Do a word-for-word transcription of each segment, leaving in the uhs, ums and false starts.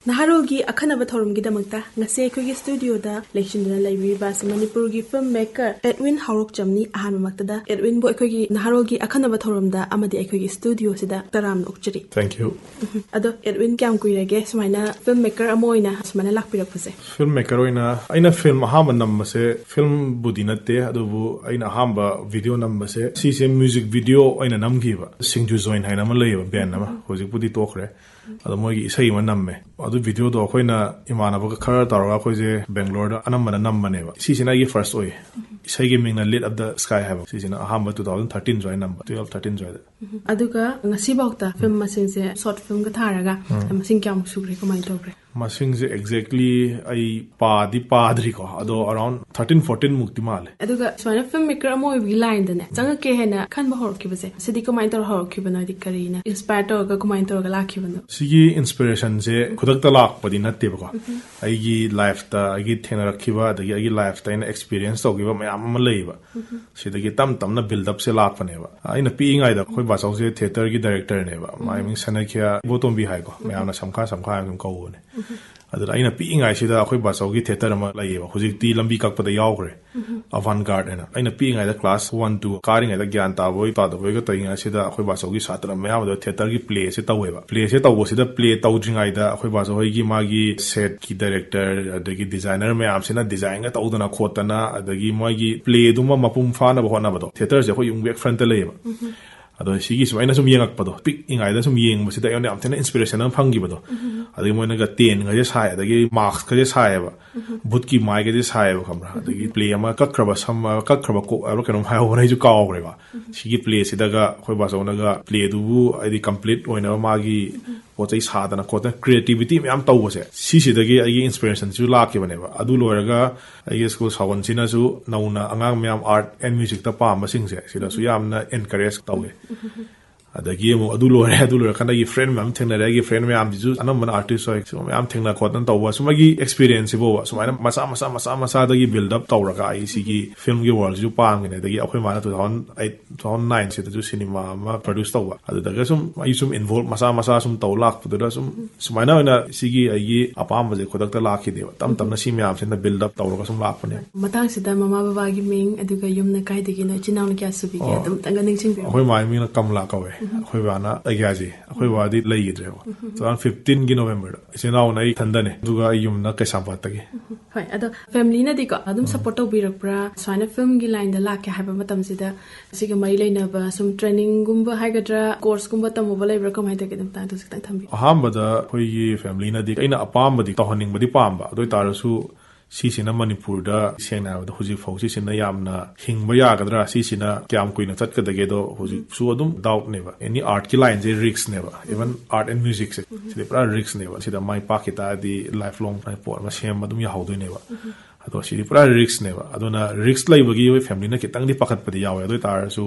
ꯅꯍꯥꯔꯣꯜꯒꯤ ꯑꯈꯟꯅꯕ ꯊꯧꯔꯝꯒꯤꯗꯃꯛꯇ ꯉꯁꯤ ꯑꯩꯈꯣꯏꯒꯤ ꯁ꯭ꯇꯨꯗꯤꯑꯣꯗ ꯂꯩꯁꯤꯟꯗꯨꯅ ꯂꯩꯕꯤꯔꯤꯕ ꯑꯁꯤ ꯃꯅꯤꯄꯨꯔꯒꯤ ꯐꯤꯜꯝ ꯃꯦꯀꯔ ꯑꯦꯗꯋꯤꯟ ꯍꯧꯔꯣꯛꯆꯝꯅꯤ꯫ ꯑꯍꯥꯟꯕꯃꯛꯇꯗ ꯑꯦꯗꯋꯤꯟꯕꯨ ꯑꯩꯈꯣꯏꯒꯤ ꯅꯍꯥꯔꯣꯜꯒꯤ ꯑꯈꯟꯅꯕ ꯊꯧꯔꯝꯗ ꯑꯃꯗꯤ ꯑꯩꯈꯣꯏꯒꯤ ꯁ꯭ꯇꯨꯗꯤꯑꯣꯁꯤꯗ ꯇꯔꯥꯝꯅ ꯑꯣꯛꯆꯔꯤ꯫ Thank you. ꯑꯗꯣ ꯑꯦꯗꯋꯤꯟ, ꯀꯌꯥꯝ ꯀꯨꯏꯔꯒꯦ ꯁꯨꯃꯥꯏꯅ ꯐꯤꯜꯝ ꯃꯦꯀꯔ ꯑꯃ ꯑꯣꯏꯅ ꯁꯨꯃꯥꯏꯅ ꯂꯥꯛꯄꯤꯔꯛꯄꯁꯦ? ꯐꯤꯜꯝ ꯃꯦꯀꯔ ꯑꯣꯏꯅ ꯑꯩꯅ ꯐꯤꯜꯝ ꯑꯍꯥꯟꯕ ꯅꯝꯕꯁꯦ ꯐꯤꯜꯝꯕꯨꯗꯤ ꯅꯠꯇꯦ, ꯑꯗꯨꯕꯨ ꯑꯩꯅ ꯑꯍꯥꯟꯕ ꯚꯤꯗꯤꯑꯣ ꯅꯝꯕꯁꯦ ꯁꯤꯁꯦ ꯃ꯭ꯌꯨꯖꯤꯛ ꯚꯤꯗꯤꯑꯣ ꯑꯣꯏꯅ ꯅꯝꯈꯤꯕ꯫ ꯁꯤꯡꯖꯨ ꯖꯣꯏꯟ ꯍꯥꯏꯅ ꯑꯃ ꯂꯩꯌꯦꯕ, ꯕꯦꯟ ꯑꯃ, ꯍꯧꯖꯤꯛꯄꯨꯗꯤ ꯇꯣꯛꯈ꯭ꯔꯦ꯫ ꯑꯗꯣ ꯃꯣꯏꯒꯤ ꯏꯁꯩ ꯑꯃ ꯅꯝꯃꯦ꯫ ꯑꯗꯨ ꯚꯤꯗꯤꯑꯣꯗꯣ ꯑꯩꯈꯣꯏꯅ ꯏꯃꯥꯟꯅꯕꯒ ꯈꯔ ꯇꯧꯔꯒ ꯑꯩꯈꯣꯏꯁꯦ ꯕꯦꯡꯒ꯭ꯂꯣꯔꯗ ꯑꯅꯝꯕꯅ ꯅꯝꯕꯅꯦꯕ꯫ ꯁꯤꯁꯤꯅ ꯑꯩꯒꯤ ꯐꯥꯔꯁ ꯑꯣꯏꯌꯦ꯫ ꯏꯁꯩꯒꯤ ꯃꯤꯡꯅ Lit Up the Sky ꯍꯥꯏꯕ꯫ ꯁꯤꯁꯤꯅ ꯑꯍꯥꯟꯕ two thousand thirteen ꯁ꯭ꯋꯥꯏ ꯅꯝꯕ, twelve thirteen ꯁ꯭ꯋꯥꯏꯗ꯫ ꯑꯗꯨꯒ ꯉꯁꯤꯐꯥꯎꯗ ꯐꯤꯜꯝ ꯃꯁꯤꯡꯁꯦ, ꯁꯣꯔꯠ ꯐꯤꯜꯝꯒ ꯊꯥꯔꯒ, ꯃꯁꯤꯡ ꯀꯌꯥꯃꯨꯛ ꯁꯨꯈ꯭ꯔꯦ, ꯀꯃꯥꯏꯅ ꯇꯧꯈ꯭ꯔꯦ? ꯃꯁꯤꯡꯁꯦ exactly ꯑꯩ ꯄꯥꯗꯤ ꯄꯥꯗ꯭ꯔꯤꯀꯣ, ꯑꯗꯣ around thirteen fourteen ꯃꯨꯛꯇꯤ ꯃꯥꯜꯂꯦ꯫ ꯑꯗꯨꯒ ꯁꯨꯃꯥꯏꯅ ꯐꯤꯜꯝ ꯃꯦꯀꯔ ꯑꯃ ꯑꯣꯏꯕꯒꯤ ꯂꯥꯏꯟꯗꯅꯦ ꯆꯪꯉꯛꯀꯦ ꯍꯥꯏꯅ ꯈꯟꯕ ꯍꯧꯔꯛꯈꯤꯕꯁꯦ, ꯁꯤꯗꯤ ꯀꯃꯥꯏꯅ ꯇꯧꯔ ꯍꯧꯔꯛꯈꯤꯕꯅꯣ? ꯍꯥꯏꯗꯤ ꯀꯔꯤꯅ ꯏꯟꯁꯄꯥꯌꯔ ꯇꯧꯔꯒ, ꯀꯃꯥꯏꯅ ꯇꯧꯔꯒ ꯂꯥꯛꯈꯤꯕꯅꯣ? ꯁꯤꯒꯤ ꯏꯟꯁꯄꯤꯔꯦꯁꯟꯁꯦ ꯈꯨꯗꯛꯇ ꯂꯥꯛꯄꯗꯤ ꯅꯠꯇꯦꯕꯀꯣ꯫ ꯑꯩꯒꯤ ꯂꯥꯏꯐꯇ ꯑꯩꯒꯤ ꯊꯦꯡꯅꯔꯛꯈꯤꯕ, ꯑꯗꯒꯤ ꯑꯩꯒꯤ ꯂꯥꯏꯐꯇ ꯑꯩꯅ ꯑꯦꯛꯁꯄꯤꯔꯤꯌꯦꯟꯁ ꯇꯧꯈꯤꯕ ꯃꯌꯥꯝ ꯑꯃ ꯂꯩꯌꯦꯕ꯫ ꯁꯤꯗꯒꯤ ꯇꯞ ꯇꯞꯅ ꯕꯤꯜꯗꯞꯁꯦ ꯂꯥꯛꯄꯅꯦꯕ꯫ ꯑꯩꯅ ꯄꯤꯛꯏꯉꯩꯗ ꯑꯩꯈꯣꯏ ꯕꯥꯆꯧꯁꯦ ꯊꯤꯌꯦꯇꯔꯒꯤ ꯗꯥꯏꯔꯦꯛꯇꯔꯅꯦꯕ꯫ ꯃꯥꯏ ꯃꯤꯡ ꯁꯅꯈꯤꯌꯥ ꯏꯕꯣꯇꯣꯝꯕꯤ ꯍꯥꯏꯀꯣ, ꯃꯌꯥꯝꯅ ꯁꯝꯈꯥ ꯁꯝꯈꯥ ꯍꯥꯏꯅ ꯑꯗꯨꯝ ꯀꯧꯕꯅꯦ꯫ ꯑꯗꯨꯗ ꯑꯩꯅ ꯄꯤꯛꯏꯉꯩꯁꯤꯗ ꯑꯩꯈꯣꯏ ꯕꯥꯆꯧꯒꯤ ꯊꯤꯌꯦꯇꯔ ꯑꯃ ꯂꯩꯌꯦꯕ, ꯍꯧꯖꯤꯛꯇꯤ ꯂꯝꯕꯤ ꯀꯛꯄꯗ ꯌꯥꯎꯈ꯭ꯔꯦ, ꯑꯚꯥꯟ ꯒꯥꯔꯗ ꯍꯥꯏꯅ꯫ ꯑꯩꯅ ꯄꯤꯛꯏꯉꯩꯗ ꯀ꯭ꯂꯥꯁ ꯋꯥꯟ ꯇꯨ ꯀꯥꯔꯤꯉꯩꯗ, ꯒ꯭ꯌꯥꯟ ꯇꯥꯕꯣꯏ ꯇꯥꯗꯕꯣꯏꯒ ꯇꯧꯔꯤꯉꯩꯁꯤꯗ ꯑꯩꯈꯣꯏ ꯕꯥꯆꯧꯒꯤ ꯁꯥꯇ꯭ꯔ ꯃꯌꯥꯝ ꯑꯗꯨꯗ ꯊꯤꯌꯦꯇꯔꯒꯤ ꯄ꯭ꯂꯦꯁꯦ ꯇꯧꯋꯦꯕ꯫ ꯄ꯭ꯂꯦꯁꯦ ꯇꯧꯕꯁꯤꯗ ꯄ꯭ꯂꯦ ꯇꯧꯗ꯭ꯔꯤꯉꯩꯗ ꯑꯩꯈꯣꯏ ꯕꯥꯆꯧ ꯍꯣꯏꯒꯤ ꯃꯥꯒꯤ ꯁꯦꯠꯀꯤ ꯗꯥꯏꯔꯦꯛꯇꯔ ꯑꯗꯒꯤ ꯗꯤꯖꯥꯏꯅꯔ ꯃꯌꯥꯝꯁꯤꯅ ꯗꯤꯖꯥꯏꯟꯒ ꯇꯧꯗꯅ ꯈꯣꯠꯇꯅ, ꯑꯗꯒꯤ ꯃꯣꯏꯒꯤ ꯄ꯭ꯂꯦꯗꯨꯃ ꯃꯄꯨꯡ ꯐꯥꯅꯕ ꯍꯣꯠꯅꯕꯗꯣ꯫ ꯊꯤꯌꯦꯇꯔꯁꯦ ꯑꯩꯈꯣꯏ ꯌꯨꯝ ꯕꯦꯛ ꯐ꯭ꯔꯟꯠꯇ ꯂꯩꯌꯦꯕ꯫ ꯑꯗꯣ ꯁꯤꯒꯤ ꯁꯨꯝ ꯑꯩꯅ ꯁꯨꯝ ꯌꯦꯡꯉꯛꯄꯗꯣ, ꯄꯤꯛꯏꯉꯩꯗ ꯁꯨꯝ ꯌꯦꯡꯕꯁꯤꯗ ꯑꯩꯉꯣꯟꯗ ꯌꯥꯝ ꯊꯤꯅ ꯏꯟꯁꯄꯤꯔꯦꯁꯟ ꯑꯃ ꯐꯪꯈꯤꯕꯗꯣ꯫ ꯑꯗꯒꯤ ꯃꯣꯏꯅꯒ ꯇꯦꯟꯒꯁꯦ ꯁꯥꯏ, ꯑꯗꯒꯤ ꯃꯥꯛꯁꯀꯁꯦ ꯁꯥꯏꯌꯦꯕ, ꯚꯨꯠꯀꯤ ꯃꯥꯏꯒꯁꯦ ꯁꯥꯏꯌꯦꯕ, ꯈꯪꯕ꯭ꯔꯥ? ꯑꯗꯒꯤ ꯄ꯭ꯂꯦ ꯑꯃ ꯀꯛꯈ꯭ꯔꯕ ꯁꯝ, ꯀꯛꯈ꯭ꯔꯕ ꯀꯣꯛ ꯍꯥꯏꯕ꯭ꯔꯥ ꯀꯩꯅꯣꯝ ꯍꯥꯏꯍꯧꯕꯅꯦ, ꯑꯩꯁꯨ ꯀꯥꯎꯈ꯭ꯔꯦꯕ꯫ ꯁꯤꯒꯤ ꯄ꯭ꯂꯦꯁꯤꯗꯒ ꯑꯩꯈꯣꯏ ꯕꯥꯆꯧꯅꯒ ꯄ꯭ꯂꯦꯗꯨꯕꯨ ꯍꯥꯏꯗꯤ ꯀꯝꯄ꯭ꯂꯤꯠ ꯑꯣꯏꯅꯕ ꯃꯥꯒꯤ ꯄꯣꯠ ꯆꯩ ꯁꯥꯗꯅ ꯈꯣꯠꯇꯅ, ꯀ꯭ꯔꯤꯌꯦꯇꯤꯚꯤꯇꯤ ꯃꯌꯥꯝ ꯇꯧꯕꯁꯦ, ꯁꯤꯁꯤꯗꯒꯤ ꯑꯩꯒꯤ ꯏꯟꯁꯄꯤꯔꯦꯁꯟꯁꯨ ꯂꯥꯛꯈꯤꯕꯅꯦꯕ꯫ ꯑꯗꯨ ꯂꯣꯏꯔꯒ ꯑꯩꯒꯤ ꯁ꯭ꯀꯨꯜ ꯁꯥꯋꯟꯁꯤꯅꯁꯨ ꯅꯧꯅ ꯑꯉꯥꯡ ꯃꯌꯥꯝ ꯑꯥꯔꯠ ꯑꯦꯟ ꯃ꯭ꯌꯨꯖꯤꯛꯇ ꯄꯥꯝꯕꯁꯤꯡꯁꯦ ꯁꯤꯗꯁꯨ ꯌꯥꯝꯅ ꯑꯦꯟꯀꯔꯦꯖ ꯇꯧꯋꯦ꯫ ꯑꯗꯒꯤ ꯑꯃꯨꯛ ꯑꯗꯨ ꯂꯣꯏꯔꯦ, ꯑꯗꯨ ꯂꯣꯏꯔꯀꯥꯟꯗ ꯑꯩꯒꯤ ꯐ꯭ꯔꯦꯟ ꯃꯌꯥꯝ ꯊꯦꯡꯅꯔꯦ꯫ ꯑꯩꯒꯤ ꯐ꯭ꯔꯦꯟ ꯃꯌꯥꯝꯁꯤꯁꯨ ꯑꯅꯝꯕꯅ ꯑꯥꯔꯇꯤꯁ ꯑꯣꯏ, ꯁꯨꯝ ꯃꯌꯥꯝ ꯊꯦꯡꯅ ꯈꯣꯠꯇꯅ ꯇꯧꯕ, ꯁꯨꯝ ꯑꯩꯒꯤ ꯑꯦꯛꯁꯄꯤꯔꯤꯌꯦꯟꯁꯁꯤꯕꯨ ꯁꯨꯃꯥꯏꯅ ꯃꯆꯥ ꯃꯆꯥ ꯃꯆꯥ ꯃꯆꯥꯗꯒꯤ ꯕꯤꯜꯗ ꯑꯞ ꯇꯧꯔꯒ ꯑꯩ ꯁꯤꯒꯤ ꯐꯤꯂꯝꯒꯤ ꯋꯥꯔꯜꯁꯤꯁꯨ ꯄꯥꯝꯈꯤꯅꯦ꯫ ꯑꯗꯒꯤ ꯑꯩꯈꯣꯏ ꯃꯥꯅ two thousand eight, two thousand nine ꯁꯤꯗꯁꯨ ꯁꯤꯅꯦꯃꯥ ꯑꯃ ꯄ꯭ꯔꯣꯗ꯭ꯌꯨꯁ ꯇꯧꯕ, ꯑꯗꯨꯗꯒ ꯁꯨꯝ ꯑꯩ ꯁꯨꯝ ꯏꯟꯚꯣꯜꯕ ꯃꯆꯥ ꯃꯆꯥ ꯁꯨꯝ ꯇꯧ ꯂꯥꯛꯄꯗꯨꯗ ꯁꯨꯝ ꯁꯨꯃꯥꯏꯅ ꯑꯣꯏꯅ ꯁꯤꯒꯤ ꯑꯩꯒꯤ ꯑꯄꯥꯝꯕꯁꯦ ꯈꯨꯗꯛꯇ ꯂꯥꯛꯈꯤꯗꯦꯕ꯫ ꯇꯞ ꯇꯞꯅ ꯁꯤ ꯃꯌꯥꯝꯁꯤꯅ ꯕꯤꯜꯗ ꯑꯞ ꯇꯧꯔꯒ ꯁꯨꯝ ꯂꯥꯛꯄꯅꯦ꯫ ꯃꯇꯥꯡꯁꯤꯗ ꯃꯃꯥ ꯕꯕꯥꯒꯤ ꯃꯤꯡ, ꯑꯗꯨꯒ ꯌꯨꯝꯅ ꯀꯥꯏꯗꯒꯤꯅꯣ, ꯏꯆꯤꯟ ꯏꯅꯥꯎꯅ ꯀꯌꯥ ꯁꯨꯕꯤꯒꯦ? ꯑꯣ, ꯑꯗꯨꯝꯇꯪꯒ ꯅꯤꯡꯁꯤꯡꯕꯤꯔꯝꯃꯣ꯫ ꯑꯩꯈꯣꯏ ꯃꯥꯒꯤ ꯃꯤꯡꯅ ꯀꯃꯂꯥ ꯀꯧꯋꯦ, ꯑꯩꯈꯣꯏ ꯕꯥꯅ ꯑꯒ꯭ꯌꯥꯖꯤ꯫ ꯑꯩꯈꯣꯏ ꯕꯥꯗꯤ ꯂꯩꯈꯤꯗ꯭ꯔꯦꯕ꯫ Two thousand fifteen ꯒꯤ ꯅꯣꯕꯦꯝꯕꯔꯗ ꯏꯆꯤꯟ ꯏꯅꯥꯎꯅ ꯑꯩ ꯏꯊꯟꯗꯅꯦ, ꯑꯗꯨꯒ ꯑꯩ ꯌꯨꯝꯅ ꯀꯩꯁꯥꯝꯄꯥꯠꯇꯒꯤ꯫ ꯍꯣꯏ, ꯑꯗꯣ ꯐꯦꯃꯤꯂꯤꯅꯗꯤꯀꯣ ꯑꯗꯨꯝ ꯁꯞꯄꯣꯔꯠ ꯇꯧꯕꯤꯔꯛꯄ꯭ꯔꯥ? ꯁꯨꯃꯥꯏꯅ ꯐꯤꯂꯝꯒꯤ ꯂꯥꯏꯟꯗ ꯂꯥꯛꯀꯦ ꯍꯥꯏꯕ ꯃꯇꯝꯁꯤꯗ ꯁꯤꯒ ꯃꯔꯤ ꯂꯩꯅꯕ ꯁꯨꯝ ꯇ꯭ꯔꯦꯅꯤꯡꯒꯨꯝꯕ ꯍꯥꯏꯒꯗ꯭ꯔꯥ, ꯀꯣꯔꯁꯀꯨꯝꯕ ꯇꯝꯃꯨꯕ ꯂꯩꯕ꯭ꯔꯥ, ꯀꯃꯥꯏꯅ ꯇꯧꯒꯦ? ꯑꯗꯨꯝ ꯃꯇꯥꯡꯗꯁꯨ ꯈꯤꯇꯪ ꯊꯝꯕꯤꯌꯨ꯫ ꯑꯍꯥꯟꯕꯗ ꯑꯩꯈꯣꯏꯒꯤ ꯐꯦꯃꯤꯂꯤꯅꯗꯤ ꯑꯩꯅ ꯑꯄꯥꯝꯕꯗꯤ ꯇꯧꯍꯟꯅꯤꯡꯕꯗꯤ ꯄꯥꯝꯕ, ꯑꯗꯨ ꯑꯣꯏꯇꯥꯔꯁꯨ ꯁꯤꯁꯤꯅ ꯃꯅꯤꯄꯨꯔꯗ ꯁꯦꯡꯅ ꯍꯥꯏꯔꯕꯗ ꯍꯧꯖꯤꯛ ꯐꯥꯎ ꯁꯤꯁꯤꯅ ꯌꯥꯝꯅ ꯍꯤꯡꯕ ꯌꯥꯒꯗ꯭ꯔꯥ, ꯁꯤꯁꯤꯅ ꯀꯌꯥꯝ ꯀꯨꯏꯅ ꯆꯠꯀꯗꯒꯦꯗꯣ ꯍꯧꯖꯤꯛꯁꯨ ꯑꯗꯨꯝ ꯗꯥꯎꯠꯅꯦꯕ꯫ ꯑꯦꯅꯤ ꯑꯥꯔꯠꯀꯤ ꯂꯥꯏꯟꯁꯦ ꯔꯤꯛꯁꯅꯦꯕ, ꯏꯚꯟ ꯑꯥꯔꯠ ꯑꯦꯟ ꯃ꯭ꯌꯨꯖꯤꯛꯁꯦ ꯁꯤꯗꯤ ꯄꯨꯔꯥ ꯔꯤꯛꯁꯅꯦꯕ꯫ ꯁꯤꯗ ꯃꯥꯏ ꯄꯥꯛꯈꯤ ꯇꯥꯔꯗꯤ ꯂꯥꯏꯐ ꯂꯣꯡ ꯄꯣꯠ ꯑꯃ ꯁꯦꯝꯕ ꯑꯗꯨꯝ ꯌꯥꯍꯧꯗꯣꯏꯅꯦꯕ꯫ ꯑꯗꯣ ꯁꯤꯗꯤ ꯄꯨꯔꯥ ꯔꯤꯛꯁꯅꯦꯕ꯫ ꯑꯗꯨꯅ ꯔꯤꯛꯁ ꯂꯩꯕꯒꯤ ꯑꯩꯈꯣꯏ ꯐꯦꯃꯤꯂꯤꯅ ꯈꯤꯇꯪꯗꯤ ꯄꯥꯈꯠꯄꯗꯤ ꯌꯥꯎꯋꯦ꯫ ꯑꯗꯨ ꯑꯣꯏꯇꯥꯔꯁꯨ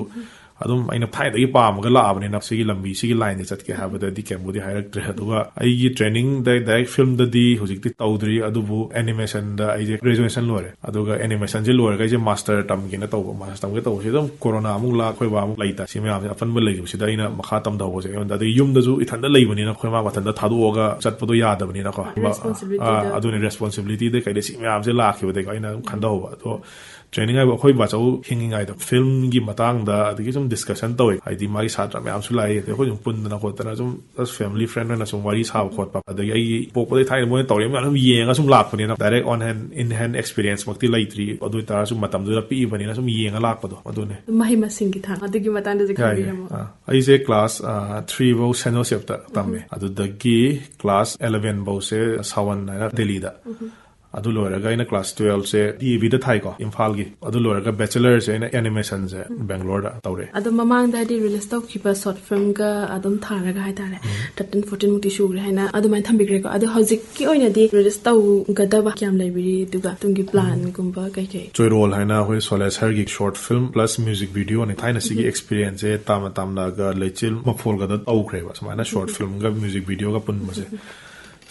ꯑꯗꯨꯝ ꯑꯩꯅ ꯊꯥꯏꯅꯗꯒꯤ ꯄꯥꯝꯃꯒ ꯂꯥꯛꯑꯕꯅꯤꯅ ꯁꯤꯒꯤ ꯂꯝꯕꯤ, ꯁꯤꯒꯤ ꯂꯥꯏꯟꯗ ꯆꯠꯀꯦ ꯍꯥꯏꯕꯗꯗꯤ ꯀꯩꯝꯕꯨꯗꯤ ꯍꯥꯏꯔꯛꯇ꯭ꯔꯦ꯫ ꯑꯗꯨꯒ ꯑꯩꯒꯤ ꯇ꯭ꯔꯦꯅꯤꯡ ꯗꯥꯏꯔꯦꯛ ꯐꯤꯂꯝꯗꯗꯤ ꯍꯧꯖꯤꯛꯇꯤ ꯇꯧꯗ꯭ꯔꯤ, ꯑꯗꯨꯕꯨ ꯑꯦꯅꯤꯃꯦꯁꯟꯗ ꯑꯩꯁꯦ ꯒ꯭ꯔꯦꯖꯨꯑꯦꯁꯟ ꯂꯣꯏꯔꯦ꯫ ꯑꯗꯨꯒ ꯑꯦꯅꯤꯃꯦꯁꯟꯁꯦ ꯂꯣꯏꯔꯒ ꯑꯩꯁꯦ ꯃꯥꯁꯇꯔ ꯇꯝꯒꯦꯅ ꯇꯧꯕ꯫ ꯃꯥꯁꯇꯔ ꯇꯝꯒꯦ ꯇꯧꯕꯁꯤꯗ ꯑꯗꯨꯝ ꯀꯣꯔꯣꯅꯥ ꯑꯃꯨꯛ ꯂꯥꯛ, ꯑꯩꯈꯣꯏ ꯕꯥ ꯑꯃꯨꯛ ꯂꯩꯇ, ꯁꯤ ꯃꯌꯥꯝꯁꯦ ꯑꯄꯟꯕ ꯂꯩꯈꯤꯕꯁꯤꯗ ꯑꯩꯅ ꯃꯈꯥ ꯇꯝꯊꯍꯧꯕꯁꯦ ꯑꯩꯉꯣꯟꯗ, ꯑꯗꯒꯤ ꯌꯨꯝꯗꯁꯨ ꯏꯊꯟꯗ ꯂꯩꯕꯅꯤꯅ ꯑꯩꯈꯣꯏ ꯃꯥ ꯃꯊꯟꯇ ꯊꯥꯗꯣꯛꯑꯒ ꯆꯠꯄꯗꯣ ꯌꯥꯗꯕꯅꯤꯅꯀꯣ꯫ Responsibility ꯗ꯫ ꯑꯥ, ꯑꯗꯨꯅꯦ, ꯔꯦꯁꯄꯣꯟꯁꯤꯕꯤꯂꯤꯇꯤꯗ ꯀꯩꯗ ꯁꯤ ꯃꯌꯥꯝꯁꯦ ꯂꯥꯛꯈꯤꯕꯗꯒꯤ ꯑꯩꯅ ꯑꯗꯨꯝ ꯈꯟꯊꯍꯧꯕ꯫ ꯑꯗꯣ ꯇ꯭ꯔꯦꯅꯤꯡ ꯍꯥꯏꯕ ꯑꯩꯈꯣꯏ ꯕꯥꯆꯧ ꯍꯤꯡꯉꯤꯉꯩꯗ ꯐꯤꯂꯝꯒꯤ ꯃꯇꯥꯡꯗ ꯑꯗꯒꯤ ꯁꯨꯝ ꯗꯤꯁꯀꯁꯟ ꯇꯧꯋꯦ꯫ ꯍꯥꯏꯗꯤ ꯃꯥꯒꯤ ꯁꯥꯇ꯭ꯔ ꯃꯌꯥꯝꯁꯨ ꯂꯥꯛꯏ, ꯑꯗꯩ ꯑꯩꯈꯣꯏ ꯁꯨꯝ ꯄꯨꯟꯗꯅ ꯈꯣꯠꯇꯅ ꯁꯨꯝ ꯖꯁ ꯐꯦꯃꯤꯂꯤ ꯐ꯭ꯔꯦꯟ ꯑꯣꯏꯅ ꯁꯨꯝ ꯋꯥꯔꯤ ꯁꯥꯕ ꯈꯣꯠꯄ꯫ ꯑꯗꯒꯤ ꯑꯩꯒꯤ ꯄꯣꯛꯄꯗꯩ ꯊꯥꯏꯅ ꯃꯣꯏꯅ ꯇꯧꯔꯤꯕ ꯃꯌꯥꯝ ꯁꯨꯝ ꯌꯦꯡꯉ ꯁꯨꯝ ꯂꯥꯛꯄꯅꯤꯅ ꯗꯥꯏꯔꯦꯛ ꯑꯣꯟ ꯍꯦꯟ, ꯏꯟ ꯍꯦꯟ ꯑꯦꯛꯁꯄꯤꯔꯤꯌꯦꯟꯁ ꯃꯛꯇꯤ ꯂꯩꯇ꯭ꯔꯤ꯫ ꯑꯗꯨ ꯑꯣꯏꯇꯥꯔꯁꯨ ꯃꯇꯝꯗꯨꯗ ꯄꯤꯛꯏꯕꯅꯤꯅ ꯁꯨꯝ ꯌꯦꯡꯉ ꯂꯥꯛꯄꯗꯣ ꯑꯗꯨꯅꯦ꯫ ꯃꯍꯩ ꯃꯁꯤꯡꯒꯤ ꯊꯥꯛ ꯑꯗꯨꯒꯤ ꯃꯇꯥꯡꯗꯁꯨ ꯌꯥꯏꯌꯦ꯫ ꯈꯪꯕꯤꯔꯝꯃꯣ꯫ ꯑꯥ, ꯑꯩꯁꯦ ꯀ꯭ꯂꯥꯁ ꯊ꯭ꯔꯤ ꯐꯧ ꯁꯦꯟ ꯖꯣꯁꯦꯞꯇ ꯇꯝꯃꯦ꯫ ꯑꯗꯨꯗꯒꯤ ꯀ꯭ꯂꯥꯁ ꯑꯦꯂꯚꯦꯟ ꯐꯧꯁꯦ ꯁꯥꯋꯟ ꯍꯥꯏꯅ ꯗꯦꯜꯂꯤꯗ꯫ ꯑꯗꯨ ꯂꯣꯏꯔꯒ ꯑꯩꯅ ꯀ꯭ꯂꯥꯁ ꯇꯨꯌꯦꯜꯞꯁꯦ ꯗꯤ ꯑꯦ ꯕꯤꯗ ꯊꯥꯏꯀꯣ, ꯏꯝꯐꯥꯜꯒꯤ꯫ ꯑꯗꯨ ꯂꯣꯏꯔꯒ ꯕꯦꯆꯂꯔꯁꯦ ꯑꯩꯅ ꯑꯦꯅꯤꯃꯦꯁꯟꯁꯦ ꯕꯦꯡꯒ꯭ꯂꯣꯔꯗ ꯇꯧꯔꯦ꯫ ꯑꯗꯣ ꯃꯃꯥꯡꯗ ꯍꯥꯏꯗꯤ ꯔꯤꯂꯤꯁ ꯇꯧꯈꯤꯕ ꯁꯣꯔꯠ ꯐꯤꯂꯝꯒ ꯑꯗꯨꯝ ꯊꯥꯔꯒ ꯍꯥꯏꯇꯥꯔꯦ, ꯊꯥꯔꯇꯤꯟ ꯐꯣꯔꯇꯤꯟ ꯃꯨꯛꯇꯤ ꯁꯨꯈ꯭ꯔꯦ ꯍꯥꯏꯅ ꯑꯗꯨꯃꯥꯏꯅ ꯊꯝꯕꯤꯈ꯭ꯔꯦꯀꯣ꯫ ꯑꯗꯣ ꯍꯧꯖꯤꯛꯀꯤ ꯑꯣꯏꯅꯗꯤ ꯔꯤꯂꯤꯁ ꯇꯧꯒꯗꯕ ꯀꯌꯥꯝ ꯂꯩꯕꯤꯔꯤ, ꯑꯗꯨꯒ ꯇꯨꯡꯒꯤ ꯄ꯭ꯂꯥꯟꯒꯨꯝꯕ ꯀꯩꯀꯩ? ꯆꯣꯏꯔꯣꯜ ꯍꯥꯏꯅ ꯑꯩꯈꯣꯏ ꯁꯣꯂꯦ ꯁꯔꯒꯤ ꯁꯣꯔꯠ ꯐꯤꯂꯝ ꯄ꯭ꯂꯁ ꯃ꯭ꯌꯨꯖꯤꯛ ꯚꯤꯗꯤꯑꯣꯅꯤ꯫ ꯊꯥꯏꯅ ꯁꯤꯒꯤ ꯑꯦꯛꯁꯄꯤꯔꯤꯌꯦꯟꯁꯁꯦ ꯇꯥꯝꯅ ꯇꯥꯝꯅꯒ ꯂꯩꯆꯤꯜ ꯃꯐꯣꯜꯒꯗ ꯇꯧꯈ꯭ꯔꯦꯕ, ꯁꯨꯃꯥꯏꯅ ꯁꯣꯔꯠ ꯐꯤꯂꯝꯒ ꯃ꯭ꯌꯨꯖꯤꯛ ꯚꯤꯗꯤꯑꯣꯒ ꯄꯨꯟꯕꯁꯦ꯫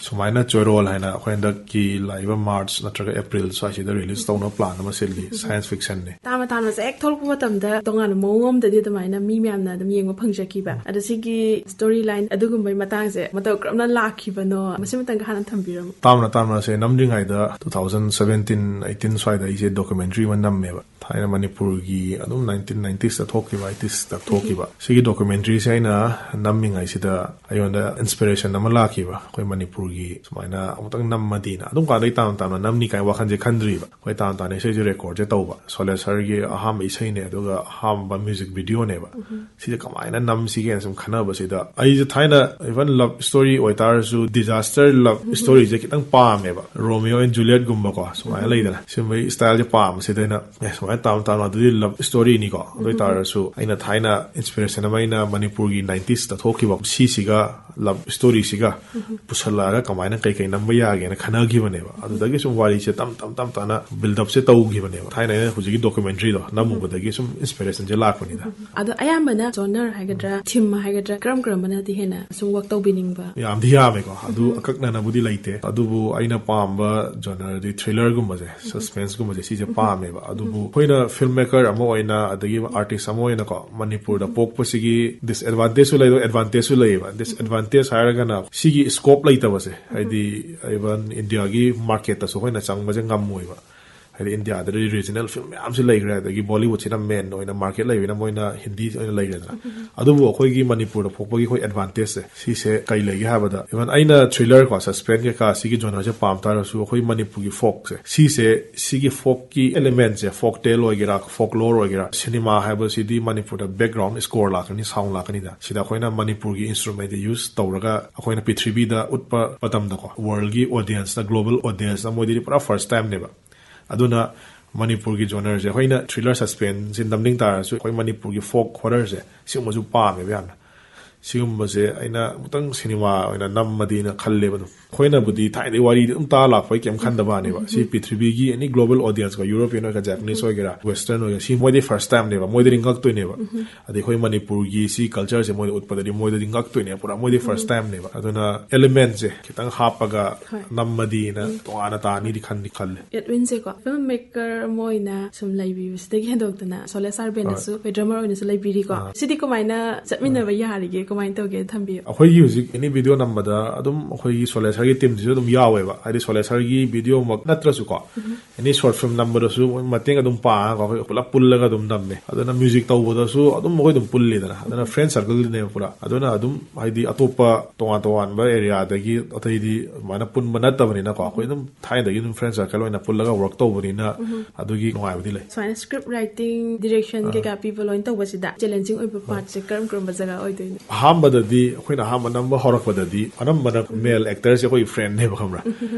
ꯁꯨꯃꯥꯏꯅ ꯆꯣꯏꯔꯣꯜ ꯍꯥꯏꯅ ꯑꯩꯈꯣꯏ ꯍꯟꯗꯛꯀꯤ ꯂꯥꯛꯏꯕ ꯃꯥꯔꯆ ꯅꯠꯇ꯭ꯔꯒ ꯑꯦꯄ꯭ꯔꯤꯜ ꯁ꯭ꯋꯥꯏꯁꯤꯗ ꯔꯤꯂꯤꯁ ꯇꯧꯅꯕ ꯄ꯭ꯂꯥꯟ ꯑꯃ ꯁꯤꯜꯂꯤ꯫ ꯁꯥꯏꯟꯁ ꯐꯤꯛꯁꯟꯅꯤ꯫ ꯇꯥꯝꯅ ꯇꯥꯝꯅꯁꯦ ꯍꯦꯛ ꯊꯣꯛꯂꯛꯄ ꯃꯇꯝꯗ ꯇꯣꯉꯥꯟꯕ ꯃꯑꯣꯡ ꯑꯃꯗꯗꯤ ꯑꯗꯨꯃꯥꯏꯅ ꯃꯤ ꯃꯌꯥꯝꯅ ꯑꯗꯨꯝ ꯌꯦꯡꯕ ꯐꯪꯖꯈꯤꯕ꯫ ꯑꯗꯣ ꯁꯤꯒꯤ ꯁ꯭ꯇꯣꯔꯤ ꯂꯥꯏꯟ ꯑꯗꯨꯒꯨꯝꯕꯒꯤ ꯃꯇꯥꯡꯁꯦ ꯃꯇꯧ ꯀꯔꯝꯅ ꯂꯥꯛꯈꯤꯕꯅꯣ, ꯃꯁꯤ ꯃꯇꯪꯒ ꯍꯥꯟꯅ ꯊꯝꯕꯤꯔꯝꯃꯨ꯫ ꯇꯥꯝꯅ ꯇꯥꯝꯅꯁꯦ ꯅꯝꯗ꯭ꯔꯤꯉꯩꯗ ꯇꯨ ꯊꯥꯎꯖꯟ ꯁꯕꯦꯟꯇꯤꯟ ꯑꯩꯠꯇꯤꯟ ꯁ꯭ꯋꯥꯏꯗ ꯑꯩꯁꯦ ꯗꯣꯀꯨꯃꯦꯟꯇ꯭ꯔꯤ ꯑꯃ ꯅꯝꯃꯦꯕ꯫ ꯊꯥꯏꯅ ꯃꯅꯤꯄꯨꯔꯒꯤ ꯑꯗꯨꯝ ꯅꯥꯏꯟꯇꯤꯟ ꯅꯥꯏꯟꯇꯤꯁꯇ ꯊꯣꯛꯈꯤꯕ, ꯑꯩꯠꯇꯤꯁꯇ ꯊꯣꯛꯈꯤꯕ꯫ ꯁꯤꯒꯤ ꯗꯣꯀꯨꯃꯦꯟꯇ꯭ꯔꯤꯁꯦ ꯑꯩꯅ ꯅꯝꯃꯤꯉꯩꯁꯤꯗ ꯑꯩꯉꯣꯟꯗ ꯏꯟꯁꯄꯤꯔꯦꯁꯟ ꯑꯃ ꯂꯥꯛꯈꯤꯕ, ꯑꯩꯈꯣꯏ ꯃꯅꯤꯄꯨꯔꯒꯤ ꯁꯨꯃꯥꯏꯅ ꯑꯃꯨꯛꯇꯪ ꯅꯝꯃꯗꯤꯅ꯫ ꯑꯗꯨꯝ ꯀꯥꯟꯗꯩ ꯇꯥꯝ ꯇꯥꯝꯅ ꯅꯝꯅꯤ ꯀꯥꯏꯅ ꯋꯥꯈꯜꯁꯦ ꯈꯟꯗ꯭ꯔꯤꯕ꯫ ꯑꯩꯈꯣꯏ ꯇꯥꯝ ꯇꯥꯝꯅ ꯏꯁꯩꯁꯦ ꯔꯦꯀꯣꯔꯗꯁꯦ ꯇꯧꯕ꯫ ꯁꯣꯂꯦ ꯁꯔꯒꯤ ꯑꯍꯥꯟꯕ ꯏꯁꯩꯅꯦ, ꯑꯗꯨꯒ ꯑꯍꯥꯟꯕ ꯃ꯭ꯌꯨꯖꯤꯛ ꯚꯤꯗꯤꯑꯣꯅꯦꯕ꯫ ꯁꯤꯁꯦ ꯀꯃꯥꯏꯅ ꯅꯝꯁꯤꯒꯦꯅ ꯁꯨꯝ ꯈꯟꯅꯕꯁꯤꯗ, ꯑꯩꯁꯦ ꯊꯥꯏꯅ ꯏꯚꯟ ꯂꯞ ꯁ꯭ꯇꯣꯔꯤ ꯑꯣꯏꯇꯥꯔꯁꯨ, ꯗꯤꯖꯥꯁꯇꯔ ꯂꯞ ꯁ꯭ꯇꯣꯔꯤꯁꯦ ꯈꯤꯇꯪ ꯄꯥꯝꯃꯦꯕ꯫ ꯔꯣꯃꯤꯌꯣ ꯑꯦꯟ ꯖꯨꯂꯤꯌꯠꯀꯨꯝꯕꯀꯣ, ꯁꯨꯃꯥꯏꯅ ꯂꯩꯗꯅ, ꯁꯨꯝꯕꯒꯤ ꯁ꯭ꯇꯥꯏꯜꯁꯦ ꯄꯥꯝꯕꯁꯤꯗ ꯑꯩꯅ, ꯑꯦ, ꯁꯨꯃꯥꯏꯅ ꯇꯥꯝ ꯇꯥꯝꯅ ꯑꯗꯨꯗꯤ ꯂꯞ ꯁ꯭ꯇꯣꯔꯤꯅꯤꯀꯣ꯫ ꯑꯗꯨ ꯑꯣꯏꯇꯥꯔꯁꯨ ꯑꯩꯅ ꯊꯥꯏꯅ ꯏꯟꯁꯄꯤꯔꯦꯁꯟ ꯑꯃ ꯑꯩꯅ ꯃꯅꯤꯄꯨꯔꯒꯤ ꯅꯥꯏꯟꯇꯤꯁꯇ ꯊꯣꯛꯈꯤꯕ ꯁꯤꯁꯤꯒ ꯂꯞ ꯁ꯭ꯇꯣꯔꯤꯁꯤꯒ ꯄꯨꯁꯜꯂꯛꯑꯒ ꯀꯃꯥꯏꯅ ꯀꯩꯀꯩ ꯅꯝꯕ ꯌꯥꯒꯦꯅ ꯈꯟꯅꯈꯤꯕꯅꯦꯕ꯫ ꯑꯗꯨꯗꯒꯤ ꯁꯨꯝ ꯋꯥꯔꯤꯁꯦ ꯇꯞ ꯇꯞ ꯇꯞ ꯇꯞꯅ ꯕꯤꯜꯗꯞꯁꯦ ꯇꯧꯈꯤꯕꯅꯦꯕ꯫ ꯊꯥꯏꯅ ꯑꯩꯅ ꯍꯧꯖꯤꯛꯀꯤ ꯗꯣꯀꯨꯃꯦꯟꯇ꯭ꯔꯤꯗꯣ ꯅꯝꯃꯨꯕꯗꯒꯤ ꯁꯨꯝ ꯏꯟꯁꯄꯤꯔꯦꯁꯟꯁꯦ ꯂꯥꯛꯄꯅꯤꯗ꯫ ꯑꯗꯣ ꯑꯌꯥꯝꯕꯅ ꯖꯣꯅꯔ ꯍꯥꯏꯒꯗ꯭ꯔꯥ, ꯊꯤꯝ ꯍꯥꯏꯒꯗ꯭ꯔꯥ, ꯀꯔꯝ ꯀꯔꯝꯕꯅꯗꯤ ꯍꯦꯟꯅ ꯁꯨꯝ ꯋꯥꯛ ꯇꯧꯕꯤꯅꯤꯡꯕ? ꯌꯥꯝꯗꯤ ꯌꯥꯝꯃꯦꯀꯣ, ꯑꯗꯨ ꯑꯀꯛꯅꯅꯕꯨꯗꯤ ꯂꯩꯇꯦ꯫ ꯑꯗꯨꯕꯨ ꯑꯩꯅ ꯄꯥꯝꯕ ꯖꯣꯅꯔꯗꯤ ꯊ꯭ꯔꯤꯂꯔꯒꯨꯝꯕꯁꯦ, ꯁꯁꯄꯦꯟꯁꯀꯨꯝꯕꯁꯦ, ꯁꯤꯁꯦ ꯄꯥꯝꯃꯦꯕ꯫ ꯑꯗꯨꯕꯨ ꯑꯩꯈꯣꯏꯅ ꯐꯤꯜꯝ ꯃꯦꯀꯔ ꯑꯃ ꯑꯣꯏꯅ, ꯑꯗꯒꯤ ꯑꯥꯔꯇꯤꯁ ꯑꯃ ꯑꯣꯏꯅꯀꯣ, ꯃꯅꯤꯄꯨꯔꯗ ꯄꯣꯛꯄꯁꯤꯒꯤ ꯗꯤꯁꯑꯦꯗꯚꯥꯟꯇꯦꯖꯁꯨ ꯂꯩ, ꯑꯦꯗꯚꯥꯟꯇꯦꯖꯁꯨ ꯂꯩꯌꯦꯕ꯫ ꯗꯤꯁꯑꯦꯗꯚꯥꯟꯇꯦꯖ ꯍꯥꯏꯔꯒꯅ ꯁꯤꯒꯤ ꯁ꯭ꯀꯣꯞ ꯂꯩꯇꯕꯁꯦ, ꯍꯥꯏꯗꯤ ꯏꯚꯟ ꯏꯟꯗꯤꯌꯥꯒꯤ ꯃꯥꯔꯀꯦꯠꯇꯁꯨ ꯑꯩꯈꯣꯏꯅ ꯆꯪꯕꯁꯦ ꯉꯝꯃꯣꯏꯕ꯫ ꯍꯥꯏꯗꯤ ꯏꯟꯗꯤꯌꯥꯗꯗꯤ ꯔꯤꯖꯅꯦꯜ ꯐꯤꯂꯝ ꯃꯌꯥꯝꯁꯨ ꯂꯩꯈ꯭ꯔꯦ, ꯑꯗꯒꯤ ꯕꯣꯂꯤꯋꯨꯗꯁꯤꯅ ꯃꯦꯟ ꯑꯣꯏꯅ ꯃꯥꯔꯀꯦꯠ ꯂꯩꯕꯅꯤꯅ ꯃꯣꯏꯅ ꯍꯤꯟꯗꯤ ꯑꯣꯏꯅ ꯂꯩꯈ꯭ꯔꯦꯗꯅ꯫ ꯑꯗꯨꯕꯨ ꯑꯩꯈꯣꯏꯒꯤ ꯃꯅꯤꯄꯨꯔꯗ ꯐꯣꯛꯄꯒꯤ ꯑꯩꯈꯣꯏ ꯑꯦꯗꯚꯥꯟꯇꯦꯖꯁꯦ ꯁꯤꯁꯦ ꯀꯩ ꯂꯩꯒꯦ ꯍꯥꯏꯕꯗ, ꯏꯚꯟ ꯑꯩꯅ ꯊ꯭ꯔꯤꯂꯔ ꯀꯣ, ꯁꯁꯄꯦꯟꯁ ꯀꯩꯀꯥ ꯁꯤꯒꯤ ꯖꯣꯅꯔꯁꯦ ꯄꯥꯝ ꯇꯥꯔꯁꯨ, ꯑꯩꯈꯣꯏ ꯃꯅꯤꯄꯨꯔꯒꯤ ꯐꯣꯛꯁꯦ ꯁꯤꯁꯦ, ꯁꯤꯒꯤ ꯐꯣꯛꯀꯤ ꯑꯦꯂꯤꯃꯦꯟꯁꯦ, ꯐꯣꯛ ꯇꯦꯜ ꯑꯣꯏꯒꯦꯔꯥ, ꯐꯣꯛ ꯂꯣꯔ ꯑꯣꯏꯒꯦꯔꯥ, ꯁꯤꯅꯦꯃꯥ ꯍꯥꯏꯕꯁꯤꯗꯤ ꯃꯅꯤꯄꯨꯔꯗ ꯕꯦꯛꯒ꯭ꯔꯥꯎꯟ ꯁ꯭ꯀꯣꯔ ꯂꯥꯛꯀꯅꯤ, ꯁꯥꯎꯟ ꯂꯥꯛꯀꯅꯤꯗ, ꯁꯤꯗ ꯑꯩꯈꯣꯏꯅ ꯃꯅꯤꯄꯨꯔꯒꯤ ꯏꯟꯁꯇ꯭ꯔꯨꯃꯦꯟꯁꯦ ꯌꯨꯁ ꯇꯧꯔꯒ ꯑꯩꯈꯣꯏꯅ ꯄ꯭ꯔꯤꯊꯤꯕꯤꯗ ꯎꯠꯄ ꯃꯇꯝꯗꯀꯣ, ꯋꯥꯔꯜꯒꯤ ꯑꯣꯗꯤꯌꯟꯁꯅ, ꯒ꯭ꯂꯣꯕꯦꯜ ꯑꯣꯗꯤꯌꯟꯁꯅ ꯃꯣꯏꯗꯗꯤ ꯄꯨꯔꯥ ꯐꯥꯔꯁ ꯇꯥꯏꯝꯅꯦꯕ꯫ ꯑꯗꯨꯅ ꯃꯅꯤꯄꯨꯔꯒꯤ ꯖꯣꯅꯔꯁꯦ, ꯑꯩꯈꯣꯏꯅ ꯊ꯭ꯔꯤꯂꯔ ꯁꯁꯄꯦꯟꯁꯁꯦ ꯅꯝꯅꯤꯡ ꯇꯥꯔꯁꯨ, ꯑꯩꯈꯣꯏ ꯃꯅꯤꯄꯨꯔꯒꯤ ꯐꯣꯛ ꯍꯣꯔꯔꯁꯦ ꯁꯤꯒꯨꯝꯕꯁꯨ ꯄꯥꯝꯃꯦꯕ ꯌꯥꯝꯅ꯫ ꯁꯤꯒꯨꯝꯕꯁꯦ ꯑꯩꯅ ꯑꯃꯨꯛꯇꯪ ꯁꯤꯅꯦꯃꯥ ꯑꯣꯏꯅ ꯅꯝꯃꯗꯤꯅ ꯈꯜꯂꯦꯕ꯫ ꯑꯗꯨꯝ ꯑꯩꯈꯣꯏꯅꯕꯨꯗꯤ ꯊꯥꯏꯅꯗꯩ ꯋꯥꯔꯤꯗꯤ ꯑꯗꯨꯝ ꯇꯥ ꯂꯥꯛꯄꯒꯤ ꯀꯩꯝ ꯈꯟꯗꯕꯅꯦꯕ꯫ ꯁꯤ ꯄ꯭ꯔꯤꯊꯤꯕꯤꯒꯤ ꯑꯦꯅꯤ ꯒ꯭ꯂꯣꯕꯦꯜ ꯑꯣꯗꯤꯌꯟꯁꯀꯣ, ꯌꯨꯔꯣꯄꯤꯌꯟ ꯑꯣꯏꯒꯦꯔꯥ, ꯖꯄꯅꯤꯁ ꯑꯣꯏꯒꯦꯔꯥ, ꯋꯦꯁꯇꯔꯟ ꯑꯣꯏꯒꯦꯔꯥ, ꯁꯤ ꯃꯣꯏꯗꯤ ꯐꯥꯔꯁ ꯇꯥꯏꯝꯅꯦꯕ, ꯃꯣꯏꯗꯗꯤ ꯉꯛꯇꯣꯏꯅꯦꯕ꯫ ꯑꯗꯩ ꯑꯩꯈꯣꯏ ꯃꯅꯤꯄꯨꯔꯒꯤ ꯁꯤ ꯀꯜꯆꯔꯁꯦ ꯃꯣꯏꯗ ꯎꯠꯄꯗꯗꯤ ꯃꯣꯏꯗꯗꯤ ꯉꯛꯇꯣꯏꯅꯦꯕ ꯄꯨꯔꯥ, ꯃꯣꯏꯗꯤ ꯐꯥꯔꯁ ꯇꯥꯏꯝꯅꯦꯕ꯫ ꯑꯗꯨꯅ ꯑꯦꯂꯤꯃꯦꯟꯁꯦ ꯈꯤꯇꯪ ꯍꯥꯞꯄꯒ ꯍꯣꯏ꯫ ꯅꯝꯃꯗꯤꯅ ꯇꯣꯉꯥꯟꯅ ꯇꯥꯅꯤꯗꯤ ꯈꯟꯗꯤ ꯈꯜꯂꯦ꯫ ꯑꯦꯗꯋꯤꯟꯁꯦꯀꯣ, ꯐꯤꯜꯝ ꯃꯦꯀꯔ ꯑꯃ ꯑꯣꯏꯅ ꯁꯨꯝ ꯂꯩꯕꯤꯕꯁꯤꯗꯒꯤ ꯍꯦꯟꯗꯣꯛꯇꯅ ꯁꯣꯂꯦꯁ ꯑꯥꯔꯕꯦꯟꯅꯁꯨ ꯑꯩꯈꯣꯏ ꯗ꯭ꯔꯃꯔ ꯑꯣꯏꯅꯁꯨ ꯂꯩꯕꯤꯔꯤꯀꯣ꯫ ꯑꯥ꯫ ꯁꯤꯗꯤ ꯀꯃꯥꯏꯅ ꯆꯠꯃꯤꯟꯅꯕ ꯌꯥꯔꯤꯒꯦ, ꯀꯃꯥꯏꯅ ꯇꯧꯒꯦ ꯊꯝꯕꯤꯌꯨ? ꯑꯩꯈꯣꯏꯒꯤ ꯍꯧꯖꯤꯛ ꯑꯦꯅꯤ ꯚꯤꯗꯤꯑꯣ ꯅꯝꯕꯗ ꯑꯗꯨꯝ ꯑꯩꯈꯣꯏꯒꯤ ꯁꯣꯂꯦꯁꯔꯒꯤ ꯇꯤꯝꯁꯤꯁꯨ ꯑꯗꯨꯝ ꯌꯥꯎꯋꯦꯕ, ꯍꯥꯏꯗꯤ ꯁꯣꯂꯦꯁꯔꯒꯤ ꯚꯤꯗꯤꯑꯣꯃꯛ ꯅꯠꯇ꯭ꯔꯁꯨꯀꯣ, ꯑꯦꯅꯤ ꯁꯣꯔꯠ ꯐꯤꯜꯝ ꯅꯝꯕꯗꯁꯨ ꯃꯣꯏ ꯃꯇꯦꯡ ꯑꯗꯨꯝ ꯄꯥꯡꯉꯒ ꯑꯩꯈꯣꯏ ꯄꯨꯂꯞ ꯄꯨꯜꯂꯒ ꯑꯗꯨꯝ ꯅꯝꯃꯦ꯫ ꯑꯗꯨꯅ ꯃ꯭ꯌꯨꯖꯤꯛ ꯇꯧꯕꯗꯁꯨ ꯑꯗꯨꯝ ꯑꯩꯈꯣꯏ ꯑꯗꯨꯝ ꯄꯨꯜꯂꯤꯗꯅ, ꯑꯗꯨꯅ ꯐ꯭ꯔꯦꯟ ꯁꯔꯀꯜꯗꯨꯅꯦꯕ ꯄꯨꯔꯥ꯫ ꯑꯗꯨꯅ ꯑꯗꯨꯝ ꯍꯥꯏꯗꯤ ꯑꯇꯣꯞꯄ ꯇꯣꯉꯥꯟ ꯇꯣꯉꯥꯟꯕ ꯑꯦꯔꯤꯌꯥꯗꯒꯤ ꯑꯇꯩꯗꯤ ꯑꯗꯨꯃꯥꯏꯅ ꯄꯨꯟꯕ ꯅꯠꯇꯕꯅꯤꯅꯀꯣ, ꯑꯩꯈꯣꯏ ꯑꯗꯨꯝ ꯊꯥꯏꯅꯗꯒꯤ ꯑꯗꯨꯝ ꯐ꯭ꯔꯦꯟ ꯁꯔꯀꯜ ꯑꯣꯏꯅ ꯄꯨꯜꯂꯒ ꯋꯥꯔꯛ ꯇꯧꯕꯅꯤꯅ ꯑꯗꯨꯒꯤ ꯅꯨꯡꯉꯥꯏꯕꯗꯤ ꯂꯩ꯫ ꯁꯨꯃꯥꯏꯅ ꯁ꯭ꯀ꯭ꯔꯤꯞ ꯔꯥꯏꯇꯤꯡ, ꯗꯤꯔꯦꯛꯁꯟ ꯀꯩꯀꯥ ꯄꯤꯕ ꯂꯣꯏꯅ ꯇꯧꯕꯁꯤꯗ ꯆꯦꯂꯦꯟꯖꯤꯡ ꯑꯣꯏꯕ ꯄꯥꯔꯠꯁꯦ ꯀꯔꯝ ꯀꯔꯝꯕ ꯖꯒꯥ ꯑꯣꯏꯗꯣꯏꯅꯣ? ꯑꯍꯥꯟꯕꯗꯗꯤ, ꯑꯩꯈꯣꯏꯅ ꯑꯍꯥꯟꯕ ꯅꯝꯕ ꯍꯧꯔꯛꯄꯗꯗꯤ ꯑꯅꯝꯕꯅ ꯃꯦꯜ ꯑꯦꯛꯇꯔꯁꯦ ꯑꯩꯈꯣꯏ ꯐ꯭ꯔꯦꯟꯅꯦꯕ, ꯈꯪꯕ꯭ꯔꯥ?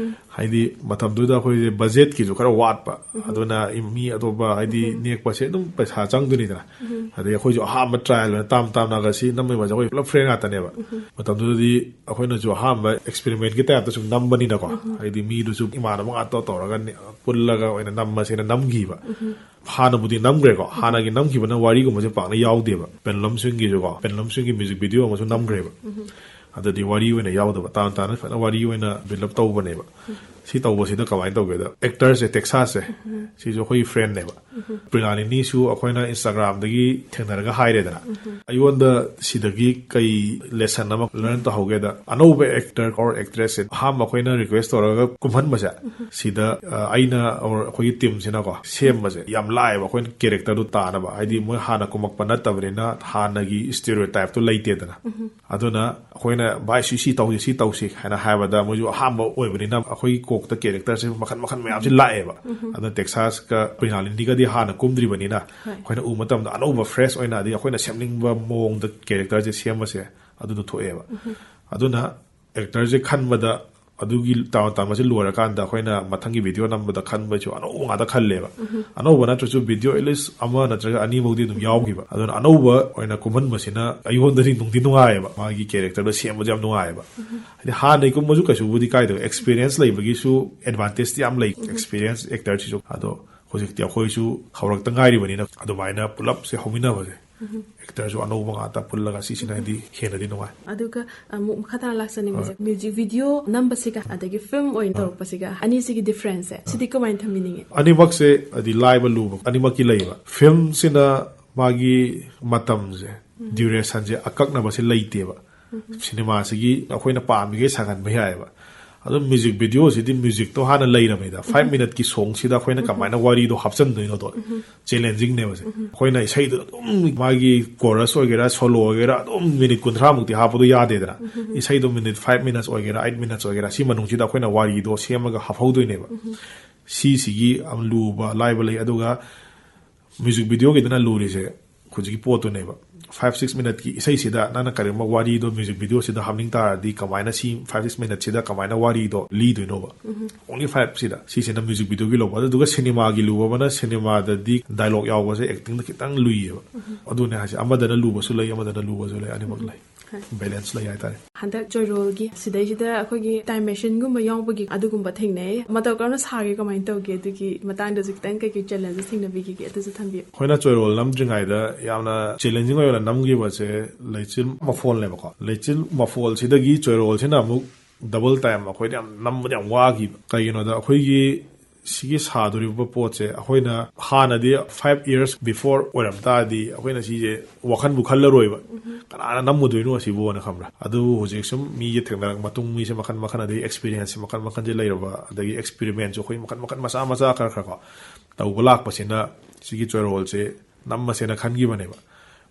ꯍꯥꯏꯗꯤ ꯃꯇꯝꯗꯨꯗ ꯑꯩꯈꯣꯏꯁꯦ ꯕꯖꯦꯠꯀꯤꯁꯨ ꯈꯔ ꯋꯥꯠꯄ, ꯑꯗꯨꯅ ꯃꯤ ꯑꯇꯣꯞꯄ ꯍꯥꯏꯗꯤ ꯅꯦꯛꯄꯁꯦ ꯑꯗꯨꯝ ꯄꯩꯁꯥ ꯆꯪꯗꯣꯏꯅꯤꯗꯅ꯫ ꯑꯗꯩ ꯑꯩꯈꯣꯏꯁꯨ ꯑꯍꯥꯟꯕ ꯇ꯭ꯔꯥꯏꯜ ꯑꯣꯏꯅ ꯇꯥꯝ ꯇꯥꯝꯅꯒ ꯁꯤ ꯅꯝꯕꯩ ꯋꯥꯁꯦ ꯑꯩꯈꯣꯏ ꯄꯨꯂꯞ ꯐ꯭ꯔꯦꯟ ꯉꯥꯛꯇꯅꯦꯕ꯫ ꯃꯇꯝꯗꯨꯗꯗꯤ ꯑꯩꯈꯣꯏꯅꯁꯨ ꯑꯍꯥꯟꯕ ꯑꯦꯛꯁꯄꯦꯔꯤꯃꯦꯟꯒꯤ ꯇꯥꯏꯞꯇ ꯁꯨꯝ ꯅꯝꯕꯅꯤꯅꯀꯣ, ꯍꯥꯏꯗꯤ ꯃꯤꯗꯨꯁꯨ ꯏꯃꯥꯟꯅꯕ ꯉꯥꯛꯇ ꯇꯧꯔꯒ ꯅꯦ-, ꯄꯨꯜꯂꯒ ꯑꯣꯏꯅ ꯅꯝꯕꯁꯦꯅ ꯅꯝꯈꯤꯕ꯫ ꯍꯥꯟꯅꯕꯨꯗꯤ ꯅꯝꯈ꯭ꯔꯦꯀꯣ, ꯍꯥꯟꯅꯒꯤ ꯅꯝꯈꯤꯕꯅ ꯋꯥꯔꯤꯒꯨꯝꯕꯁꯦ ꯄꯥꯛꯅ ꯌꯥꯎꯗꯦꯕ꯫ ꯄꯦꯟꯂꯝ ꯁꯤꯡꯒꯤꯁꯨꯀꯣ, ꯄꯦꯟꯂꯝ ꯁꯤꯡꯒꯤ ꯃ꯭ꯌꯨꯖꯤꯛ ꯚꯤꯗꯤꯑꯣ ꯑꯃꯁꯨ ꯅꯝꯈ꯭ꯔꯦꯕ꯫ ꯑꯗꯨꯗꯤ ꯋꯥꯔꯤ ꯑꯣꯏꯅ ꯌꯥꯎꯗꯕ, ꯇꯥꯟ ꯇꯥꯅ ꯐꯖꯅ ꯋꯥꯔꯤ ꯑꯣꯏꯅ ꯕꯤꯜꯗ ꯑꯞ ꯇꯧꯕꯅꯦꯕ꯫ ꯁꯤ ꯇꯧꯕꯁꯤꯗ ꯀꯃꯥꯏꯅ ꯇꯧꯒꯦꯗ, ꯑꯦꯛꯇꯔꯁꯦ, ꯇꯦꯛꯁꯥꯁꯁꯦ, ꯁꯤꯁꯨ ꯑꯩꯈꯣꯏꯒꯤ ꯐ꯭ꯔꯦꯟꯅꯦꯕ꯫ ꯄ꯭ꯔꯤꯅꯥꯂꯤꯅꯤꯁꯨ ꯑꯩꯈꯣꯏꯅ ꯏꯟꯁꯇꯥꯒ꯭ꯔꯥꯝꯗꯒꯤ ꯊꯦꯡꯅꯔꯒ ꯍꯥꯏꯔꯦꯗꯅ, ꯑꯩꯉꯣꯟꯗ ꯁꯤꯗꯒꯤ ꯀꯩ ꯂꯦꯁꯟ ꯑꯃ ꯂꯔꯟ ꯇꯧꯍꯧꯒꯦꯗ, ꯑꯅꯧꯕ ꯑꯦꯛꯇꯔ ꯑꯣꯔ ꯑꯦꯛꯇ꯭ꯔꯦꯁꯁꯦ ꯑꯍꯥꯟꯕ ꯑꯩꯈꯣꯏꯅ ꯔꯤꯀ꯭ꯋꯦꯁ ꯇꯧꯔꯒ ꯀꯨꯝꯍꯟꯕꯁꯦ, ꯁꯤꯗ ꯑ, ꯑꯩꯅ or ꯑꯩꯈꯣꯏꯒꯤ ꯇꯤꯝꯁꯤꯅꯀꯣ ꯁꯦꯝꯕꯁꯦ ꯌꯥꯝ ꯂꯥꯛꯑꯦꯕ꯫ ꯑꯩꯈꯣꯏꯅ ꯀꯦꯔꯦꯛꯇꯔꯗꯨ ꯇꯥꯅꯕ, ꯍꯥꯏꯗꯤ ꯃꯣꯏ ꯍꯥꯟꯅ ꯀꯨꯝꯃꯛꯄ ꯅꯠꯇꯕꯅꯤꯅ ꯍꯥꯟꯅꯒꯤ ꯁ꯭ꯇꯦꯔꯤꯑꯣꯇꯥꯏꯞꯇꯣ ꯂꯩꯇꯦꯗꯅ꯫ ꯑꯗꯨꯅ ꯑꯩꯈꯣꯏꯅ, "ꯚꯥꯏ, ꯁꯤ ꯁꯤ ꯇꯧꯁꯤ, ꯁꯤ ꯇꯧꯁꯤ" ꯍꯥꯏꯅ ꯍꯥꯏꯕꯗ, ꯃꯣꯏꯁꯨ ꯑꯍꯥꯟꯕ ꯑꯣꯏꯕꯅꯤꯅ ꯑꯩꯈꯣꯏꯒꯤ ꯀꯣꯛꯇ ꯀꯦꯔꯦꯛꯇꯔꯁꯦ ꯃꯈꯜ ꯃꯈꯜ ꯃꯌꯥꯝꯁꯦ ꯂꯥꯛꯑꯦꯕ꯫ ꯑꯗꯨꯅ ꯇꯦꯛꯁꯥꯁꯀ ꯄ꯭ꯔꯤꯅꯥꯂꯤꯅꯤꯒꯗꯤ ꯍꯥꯟꯅ ꯀꯨꯝꯗ꯭ꯔꯤꯕꯅꯤꯅ ꯑꯩꯈꯣꯏꯅ ꯎꯕ ꯃꯇꯝꯗ ꯑꯅꯧꯕ, ꯐ꯭ꯔꯦꯁ ꯑꯣꯏꯅ, ꯑꯗꯩ ꯑꯩꯈꯣꯏꯅ ꯁꯦꯝꯅꯤꯡꯕ ꯃꯑꯣꯡꯗ ꯀꯦꯔꯦꯛꯇꯔꯁꯦ ꯁꯦꯝꯕꯁꯦ ꯑꯗꯨꯗꯣ ꯊꯣꯛꯑꯦꯕ꯫ ꯑꯗꯨꯅ ꯑꯦꯛꯇꯔꯁꯦ ꯈꯟꯕꯗ, ꯑꯗꯨꯒꯤ ꯇꯥ-, ꯇꯥꯟꯕꯁꯦ ꯂꯣꯏꯔꯀꯥꯟꯗ ꯑꯩꯈꯣꯏꯅ ꯃꯊꯪꯒꯤ ꯚꯤꯗꯤꯑꯣ ꯅꯝꯕꯗ ꯈꯟꯕꯁꯨ ꯑꯅꯧꯕ ꯉꯥꯛꯇ ꯈꯜꯂꯦꯕ꯫ ꯑꯅꯧꯕ ꯅꯠꯇ꯭ꯔꯁꯨ ꯚꯤꯗꯤꯑꯣ at least ꯑꯃ ꯅꯠꯇ꯭ꯔꯒ ꯑꯅꯤꯃꯨꯛꯇꯤ ꯑꯗꯨꯝ ꯌꯥꯎꯈꯤꯕ꯫ ꯑꯗꯨꯅ ꯑꯅꯧꯕ ꯑꯣꯏꯅ ꯀꯨꯝꯍꯟꯕꯁꯤꯅ ꯑꯩꯉꯣꯟꯗꯗꯤ ꯅꯨꯡꯗꯤ ꯅꯨꯡꯉꯥꯏꯌꯦꯕ, ꯃꯥꯒꯤ ꯀꯦꯔꯦꯛꯇꯔꯗꯣ ꯁꯦꯝꯕꯁꯦ ꯌꯥꯝ ꯅꯨꯡꯉꯥꯏꯌꯦꯕ꯫ ꯍꯥꯏꯗꯤ ꯍꯥꯟꯅꯩ ꯀꯨꯝꯕꯁꯨ ꯀꯩꯁꯨꯕꯨꯗꯤ ꯀꯥꯏꯗꯕ, ꯑꯦꯛꯁꯄꯤꯔꯤꯌꯦꯟꯁ ꯂꯩꯕꯒꯤꯁꯨ ꯑꯦꯗꯚꯥꯟꯇꯦꯖꯇꯤ ꯌꯥꯝ ꯂꯩ, ꯑꯦꯛꯁꯄꯤꯔꯤꯌꯦꯟꯁ ꯑꯦꯛꯇꯔꯁꯤꯁꯨ꯫ ꯑꯗꯣ ꯍꯧꯖꯤꯛꯇꯤ ꯑꯩꯈꯣꯏꯁꯨ ꯍꯧꯔꯛꯇ ꯉꯥꯏꯔꯤꯕꯅꯤꯅ ꯑꯗꯨꯃꯥꯏꯅ ꯄꯨꯂꯞꯁꯦ ꯍꯧꯃꯤꯟꯅꯕꯁꯦ, ꯑꯦꯛꯇꯔꯁꯨ ꯑꯅꯧꯕ ꯉꯥꯛꯇ ꯄꯨꯜꯂꯒ ꯁꯤꯁꯤꯅ ꯍꯥꯏꯗꯤ ꯍꯦꯟꯅꯗꯤ ꯅꯨꯡꯉꯥꯏ꯫ ꯑꯗꯨꯒ ꯑꯃꯨꯛ ꯃꯈꯥ ꯇꯥꯅ ꯂꯥꯛꯆꯅꯤꯡꯕꯁꯦ, ꯃ꯭ꯌꯨꯖꯤꯛ ꯚꯤꯗꯤꯑꯣ ꯅꯝꯕꯁꯤꯒ ꯑꯗꯒꯤ ꯐꯤꯂꯝ ꯑꯣꯏꯅ ꯇꯧꯔꯛꯄꯁꯤꯒ ꯑꯅꯤꯁꯤꯒꯤ ꯗꯤꯐ꯭ꯔꯦꯟꯁꯁꯦ ꯁꯤꯗꯤ ꯀꯃꯥꯏꯅ ꯊꯝꯕꯤꯅꯤꯡꯉꯤ? ꯑꯅꯤꯃꯛꯁꯦ ꯍꯥꯏꯗꯤ ꯂꯥꯏꯕ ꯂꯨꯕ ꯑꯅꯤꯃꯛꯀꯤ ꯂꯩꯕ꯫ ꯐꯤꯂꯝꯁꯤꯅ ꯃꯥꯒꯤ ꯃꯇꯝꯁꯦ, ꯗ꯭ꯌꯨꯔꯦꯁꯟꯁꯦ ꯑꯀꯛꯅꯕꯁꯦ ꯂꯩꯇꯦꯕ꯫ ꯁꯤꯅꯦꯃꯥꯁꯤꯒꯤ ꯑꯩꯈꯣꯏꯅ ꯄꯥꯝꯃꯤꯈꯩ ꯁꯥꯡꯍꯟꯕ ꯌꯥꯏꯑꯕ꯫ ꯑꯗꯨꯝ ꯃ꯭ꯌꯨꯖꯤꯛ ꯚꯤꯗꯤꯑꯣꯁꯤꯗꯤ ꯃ꯭ꯌꯨꯖꯤꯛꯇꯣ ꯍꯥꯟꯅ ꯂꯩꯔꯕꯅꯤꯗ, ꯐꯥꯏꯚ ꯃꯤꯅꯠꯀꯤ ꯁꯣꯡꯁꯤꯗ ꯑꯩꯈꯣꯏꯅ ꯀꯃꯥꯏꯅ ꯋꯥꯔꯤꯗꯣ ꯍꯥꯞꯆꯤꯟꯗꯣꯏꯅꯣꯗꯣ ꯆꯦꯂꯦꯟꯖꯤꯡꯅꯦꯕꯁꯦ꯫ ꯑꯩꯈꯣꯏꯅ ꯏꯁꯩꯗꯣ ꯑꯗꯨꯝ ꯃꯥꯒꯤ ꯀꯣꯔꯁ ꯑꯣꯏꯒꯦꯔꯥ, ꯁꯣꯂꯣ ꯑꯣꯏꯒꯦꯔꯥ, ꯑꯗꯨꯝ ꯃꯤꯅꯤꯠ ꯀꯨꯟꯊ꯭ꯔꯥꯃꯨꯛꯇꯤ ꯍꯥꯞꯄꯗꯣ ꯌꯥꯗꯦꯗꯅ꯫ ꯏꯁꯩꯗꯣ ꯃꯤꯅꯤꯠ ꯐꯥꯏꯚ ꯃꯤꯅꯠꯁ ꯑꯣꯏꯒꯦꯔꯥ, ꯑꯩꯠ ꯃꯤꯅꯠꯁ ꯑꯣꯏꯒꯦꯔꯥ, ꯁꯤ ꯃꯅꯨꯡꯁꯤꯗ ꯑꯩꯈꯣꯏꯅ ꯋꯥꯔꯤꯗꯣ ꯁꯦꯝꯃꯒ ꯍꯥꯞꯍꯧꯗꯣꯏꯅꯦꯕ꯫ ꯁꯤꯁꯤꯒꯤ ꯌꯥꯝ ꯂꯨꯕ ꯂꯥꯏꯕ ꯂꯩ꯫ ꯑꯗꯨꯒ ꯃ꯭ꯌꯨꯖꯤꯛ ꯚꯤꯗꯤꯑꯣꯒꯤꯗꯅ ꯂꯨꯔꯤꯁꯦ ꯍꯧꯖꯤꯛꯀꯤ ꯄꯣꯠꯇꯨꯅꯦꯕ꯫ ꯐꯥꯏꯚ ꯁꯤꯛꯁ ꯃꯤꯅꯠꯀꯤ ꯏꯁꯩꯁꯤꯗ ꯅꯪꯅ ꯀꯔꯤꯒꯨꯝꯕ ꯋꯥꯔꯤꯗꯣ ꯃ꯭ꯌꯨꯖꯤꯛ ꯚꯤꯗꯤꯑꯣꯁꯤꯗ ꯍꯥꯞꯅꯤꯡ ꯇꯥꯔꯗꯤ, ꯀꯃꯥꯏꯅ ꯁꯤ ꯐꯥꯏꯚ ꯁꯤꯛꯁ ꯃꯤꯅꯠꯁꯤꯗ ꯀꯃꯥꯏꯅ ꯋꯥꯔꯤꯗꯣ ꯂꯤꯗꯣꯏꯅꯣꯕ? ꯑꯣꯡꯂꯤ ꯐꯥꯏꯚꯁꯤꯗ꯫ ꯁꯤꯁꯤꯅ ꯃ꯭ꯌꯨꯖꯤꯛ ꯚꯤꯗꯤꯑꯣꯒꯤ ꯂꯧꯕ꯫ ꯑꯗꯨꯗꯨꯒ ꯁꯤꯅꯦꯃꯥꯒꯤ ꯂꯨꯕ ꯑꯃꯅ, ꯁꯤꯅꯦꯃꯥꯗꯗꯤ ꯗꯥꯏꯂꯣꯛ ꯌꯥꯎꯕꯁꯦ ꯑꯦꯛꯇꯤꯡꯗ ꯈꯤꯇꯪ ꯂꯨꯏꯌꯦꯕ꯫ ꯑꯗꯨꯅꯦ ꯍꯥꯏꯁꯦ, ꯑꯃꯗꯅ ꯂꯨꯕꯁꯨ ꯂꯩ, ꯑꯃꯗꯅ ꯂꯨꯕꯁꯨ ꯂꯩ, ꯑꯅꯤꯃꯛ ꯂꯩ꯫ ꯕꯦꯂꯦꯟꯁ ꯂꯩ ꯍꯥꯏꯇꯥꯔꯦ꯫ ꯍꯟꯗꯛ ꯆꯣꯏꯔꯣꯜꯒꯤ ꯁꯤꯗꯩꯁꯤꯗ ꯑꯩꯈꯣꯏꯒꯤ ꯗꯥꯏꯃꯦꯟꯁꯟꯒꯨꯝꯕ ꯌꯥꯎꯕꯒꯤ ꯑꯗꯨꯒꯨꯝꯕ ꯊꯦꯡꯅꯩ꯫ ꯃꯇꯧ ꯀꯔꯝꯅ ꯁꯥꯒꯦ, ꯀꯃꯥꯏꯅ ꯇꯧꯒꯦ? ꯑꯗꯨꯒꯤ ꯃꯇꯥꯡꯗꯁꯨ ꯈꯤꯇꯪ ꯀꯩꯀꯩ ꯆꯦꯂꯦꯟꯖꯦꯁ ꯊꯦꯡꯅꯕꯤꯈꯤꯒꯦ, ꯑꯗꯨꯁꯨ ꯊꯝꯕꯤꯌꯨ꯫ ꯑꯩꯈꯣꯏꯅ ꯆꯣꯏꯔꯣꯜ ꯅꯝꯗ꯭ꯔꯤꯉꯩꯗ ꯌꯥꯝꯅ ꯆꯦꯂꯦꯟꯖꯤꯡ ꯑꯣꯏꯅ ꯅꯝꯈꯤꯕꯁꯦ ꯂꯩꯆꯤꯜ ꯃꯐꯣꯜꯅꯦꯕꯀꯣ꯫ ꯂꯩꯆꯤꯜ ꯃꯐꯣꯜꯁꯤꯗꯒꯤ ꯆꯣꯏꯔꯣꯜꯁꯤꯅ ꯑꯃꯨꯛ Double time ꯑꯩꯈꯣꯏꯗ ꯌꯥꯝ ꯅꯝꯕꯗ ꯌꯥꯝ ꯋꯥꯈꯤꯕ꯫ ꯀꯩꯒꯤꯅꯣꯗ ꯑꯩꯈꯣꯏꯒꯤ ꯁꯤꯒꯤ ꯁꯥꯗꯣꯔꯤꯕ ꯄꯣꯠꯁꯦ ꯑꯩꯈꯣꯏꯅ ꯍꯥꯟꯅꯗꯤ five years before ꯑꯣꯏꯔꯝ ꯇꯥꯔꯗꯤ ꯑꯩꯈꯣꯏꯅ ꯁꯤꯁꯦ ꯋꯥꯈꯟꯕꯨ ꯈꯜꯂꯔꯣꯏꯕ꯫ ꯀꯅꯥꯅ ꯅꯝꯃꯨꯗꯣꯏꯅꯣ ꯑꯁꯤꯕꯨꯅ, ꯈꯪꯕ꯭ꯔꯥ? ꯑꯗꯨꯕꯨ ꯍꯧꯖꯤꯛ ꯁꯨꯝ ꯃꯤꯁꯦ ꯊꯦꯡꯅꯔꯛ ꯃꯇꯨꯡ, ꯃꯤꯁꯦ ꯃꯈꯟ ꯃꯈꯟ, ꯑꯗꯒꯤ experienceꯁꯦ ꯃꯈꯟ ꯃꯈꯟꯁꯦ ꯂꯩꯔꯕ, ꯑꯗꯒꯤ experimentꯁꯨ ꯑꯩꯈꯣꯏ ꯃꯈꯟ ꯃꯈꯟ ꯃꯆꯥ ꯃꯆꯥ ꯈꯔ ꯈꯔ ꯀꯣ ꯇꯧꯕ ꯂꯥꯛꯄꯁꯤꯅ ꯁꯤꯒꯤ ꯆꯣꯏꯔꯣꯜꯁꯦ ꯅꯝꯃꯁꯦꯅ ꯈꯟꯈꯤꯕꯅꯦꯕ꯫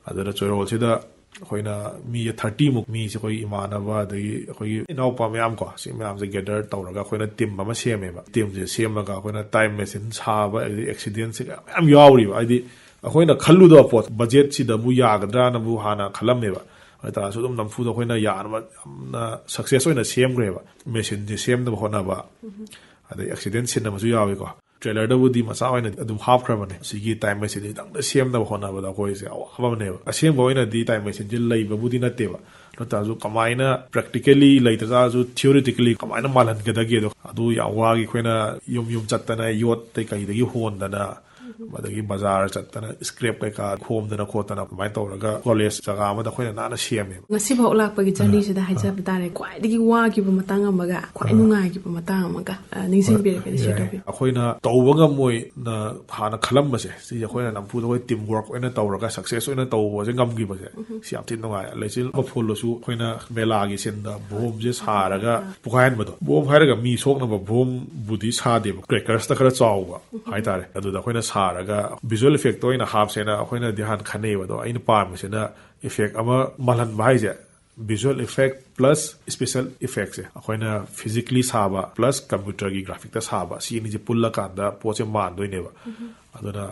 ꯑꯗꯨꯅ ꯆꯣꯏꯔꯣꯜꯁꯤꯗ ꯑꯩꯈꯣꯏꯅ ꯃꯤꯁꯦ thirtyꯃꯨꯛ, ꯃꯤꯁꯦ ꯑꯩꯈꯣꯏ ꯏꯃꯥꯟꯅꯕ ꯑꯗꯒꯤ ꯑꯩꯈꯣꯏꯒꯤ ꯏꯅꯥꯎꯄꯥ ꯃꯌꯥꯝ ꯀꯣ, ꯁꯤ ꯃꯌꯥꯝꯁꯦ gather ꯇꯧꯔꯒ ꯑꯩꯈꯣꯏꯅ team ꯑꯃ ꯁꯦꯝꯃꯦꯕ꯫ Teamꯁꯦ ꯁꯦꯝꯃꯒ ꯑꯩꯈꯣꯏꯅ time machine ꯁꯥꯕ, ꯑꯗꯒꯤ accidentꯁꯦ ꯃꯌꯥꯝ ꯌꯥꯎꯔꯤꯕ꯫ ꯍꯥꯏꯗꯤ ꯑꯩꯈꯣꯏꯅ ꯈꯜꯂꯨꯗꯕ ꯄꯣꯠ, budgetꯁꯤꯗꯕꯨ ꯌꯥꯒꯗ꯭ꯔꯥꯅꯕꯨ ꯍꯥꯟꯅ ꯈꯜꯂꯝꯃꯦꯕ꯫ ꯑꯗꯨ ꯇꯥꯔꯁꯨ ꯑꯗꯨꯝ ꯅꯝꯐꯨꯗ ꯑꯩꯈꯣꯏꯅ ꯌꯥꯅꯕ ꯌꯥꯝꯅ success ꯑꯣꯏꯅ ꯁꯦꯝꯈ꯭ꯔꯦꯕ꯫ Machineꯁꯦ ꯁꯦꯝꯅꯕ ꯍꯣꯠꯅꯕ, ꯑꯗꯩ accident ꯁꯤꯟꯅꯕꯁꯨ ꯌꯥꯎꯏꯀꯣ꯫ Trailerꯗꯕꯨꯗꯤ ꯃꯆꯥ ꯑꯣꯏꯅ ꯑꯗꯨꯝ ꯍꯥꯞꯈ꯭ꯔꯕꯅꯦ꯫ ꯁꯤꯒꯤ time machineꯁꯦ ꯈꯤꯇꯪꯗ ꯁꯦꯝꯅꯕ ꯍꯣꯠꯅꯕꯗ ꯑꯩꯈꯣꯏꯁꯦ ꯑꯋꯥꯕ ꯑꯃꯅꯦꯕ꯫ ꯑꯁꯦꯡꯕ ꯑꯣꯏꯅꯗꯤ time machineꯁꯦ ꯂꯩꯕꯕꯨꯗꯤ ꯅꯠꯇꯦꯕ, ꯅꯠꯇ꯭ꯔꯁꯨ ꯀꯃꯥꯏꯅ practically ꯂꯩꯇ ꯇꯥꯔꯁꯨ theoretically ꯀꯃꯥꯏꯅ ꯃꯥꯜꯍꯟꯒꯗꯒꯦꯗꯣ, ꯑꯗꯨ ꯌꯥꯝ ꯋꯥꯈꯤ꯫ ꯑꯩꯈꯣꯏꯅ ꯌꯨꯝ ꯌꯨꯝ ꯆꯠꯇꯅ ꯌꯣꯠꯇꯩ ꯀꯩꯗꯒꯤ ꯍꯣꯟꯗꯅ, ꯑꯗꯒꯤ ꯕꯖꯥꯔ ꯆꯠꯇꯅ scrap ꯀꯩꯀꯥ ꯈꯣꯝꯗꯅ ꯈꯣꯠꯇꯅ ꯑꯗꯨꯃꯥꯏꯅ ꯇꯧꯔꯒ college ꯖꯒꯥ ꯑꯃꯗ ꯑꯩꯈꯣꯏꯅ ꯅꯥꯟꯅ ꯁꯦꯝꯃꯦꯕ꯫ ꯉꯁꯤꯐꯥꯎ ꯂꯥꯛꯄꯒꯤ journeyꯁꯤꯗ ꯍꯥꯏꯖꯕ ꯇꯥꯔꯦ, ꯈ꯭ꯋꯥꯏꯗꯒꯤ ꯋꯥꯈꯤꯕ ꯃꯇꯥꯡ ꯑꯃꯒ ꯈ꯭ꯋꯥꯏ ꯅꯨꯡꯉꯥꯏꯈꯤꯕ ꯃꯇꯥꯡ ꯑꯃꯒ, ꯑ, ꯅꯤꯡꯁꯤꯡꯕꯤꯔꯒꯗꯤ share ꯇꯧꯕꯤꯌꯨ꯫ ꯑꯩꯈꯣꯏꯅ ꯇꯧꯕ ꯉꯝꯃꯣꯏꯅ ꯍꯥꯟꯅ ꯈꯜꯂꯝꯕꯁꯦ, ꯁꯤꯁꯦ ꯑꯩꯈꯣꯏꯅ ꯅꯝꯐꯨꯗ ꯑꯩꯈꯣꯏ team work ꯑꯣꯏꯅ ꯇꯧꯔꯒ success ꯑꯣꯏꯅ ꯇꯧꯕꯁꯦ ꯉꯝꯈꯤꯕꯁꯦ, ꯁꯤ ꯌꯥꯝ ꯊꯤꯅ ꯅꯨꯡꯉꯥꯏ꯫ ꯂꯩꯆꯤꯜ ꯑꯃ ꯐꯨꯜꯂꯁꯨ ꯑꯩꯈꯣꯏꯅ ꯃꯦꯂꯥꯒꯤ ꯁꯤꯟꯗ ꯕꯣꯝꯁꯦ ꯁꯥꯔꯒ ꯄꯣꯈꯥꯏꯍꯟꯕꯗꯣ꯫ ꯕꯣꯝ ꯍꯥꯏꯔꯒ ꯃꯤ ꯁꯣꯛꯅꯕ ꯕꯣꯝꯕꯨꯗꯤ ꯁꯥꯗꯦꯕ, crackersꯇ ꯈꯔ ꯆꯥꯎꯕ ꯍꯥꯏꯇꯥꯔꯦ꯫ ꯑꯗꯨꯗ ꯑꯩꯈꯣꯏꯅ ꯁꯥꯔꯒ visual effectꯇ ꯑꯣꯏꯅ ꯍꯥꯞꯁꯦꯅ ꯑꯩꯈꯣꯏꯅꯗꯤ ꯍꯥꯟꯅ ꯈꯟꯅꯩꯕ꯫ ꯑꯗꯣ ꯑꯩꯅ ꯄꯥꯝꯃꯤꯁꯤꯅ effect ꯑꯃ ꯃꯥꯜꯍꯟꯕ ꯍꯥꯏꯁꯦ, visual effect plus special effectꯁꯦ, ꯑꯩꯈꯣꯏꯅ physically ꯁꯥꯕ plus computerꯒꯤ graphicꯇ ꯁꯥꯕ, ꯁꯤ ꯑꯅꯤꯁꯦ ꯄꯨꯜꯂꯀꯥꯟꯗ ꯄꯣꯠꯁꯦ ꯃꯥꯟꯗꯣꯏꯅꯦꯕ꯫ ꯑꯗꯨꯅ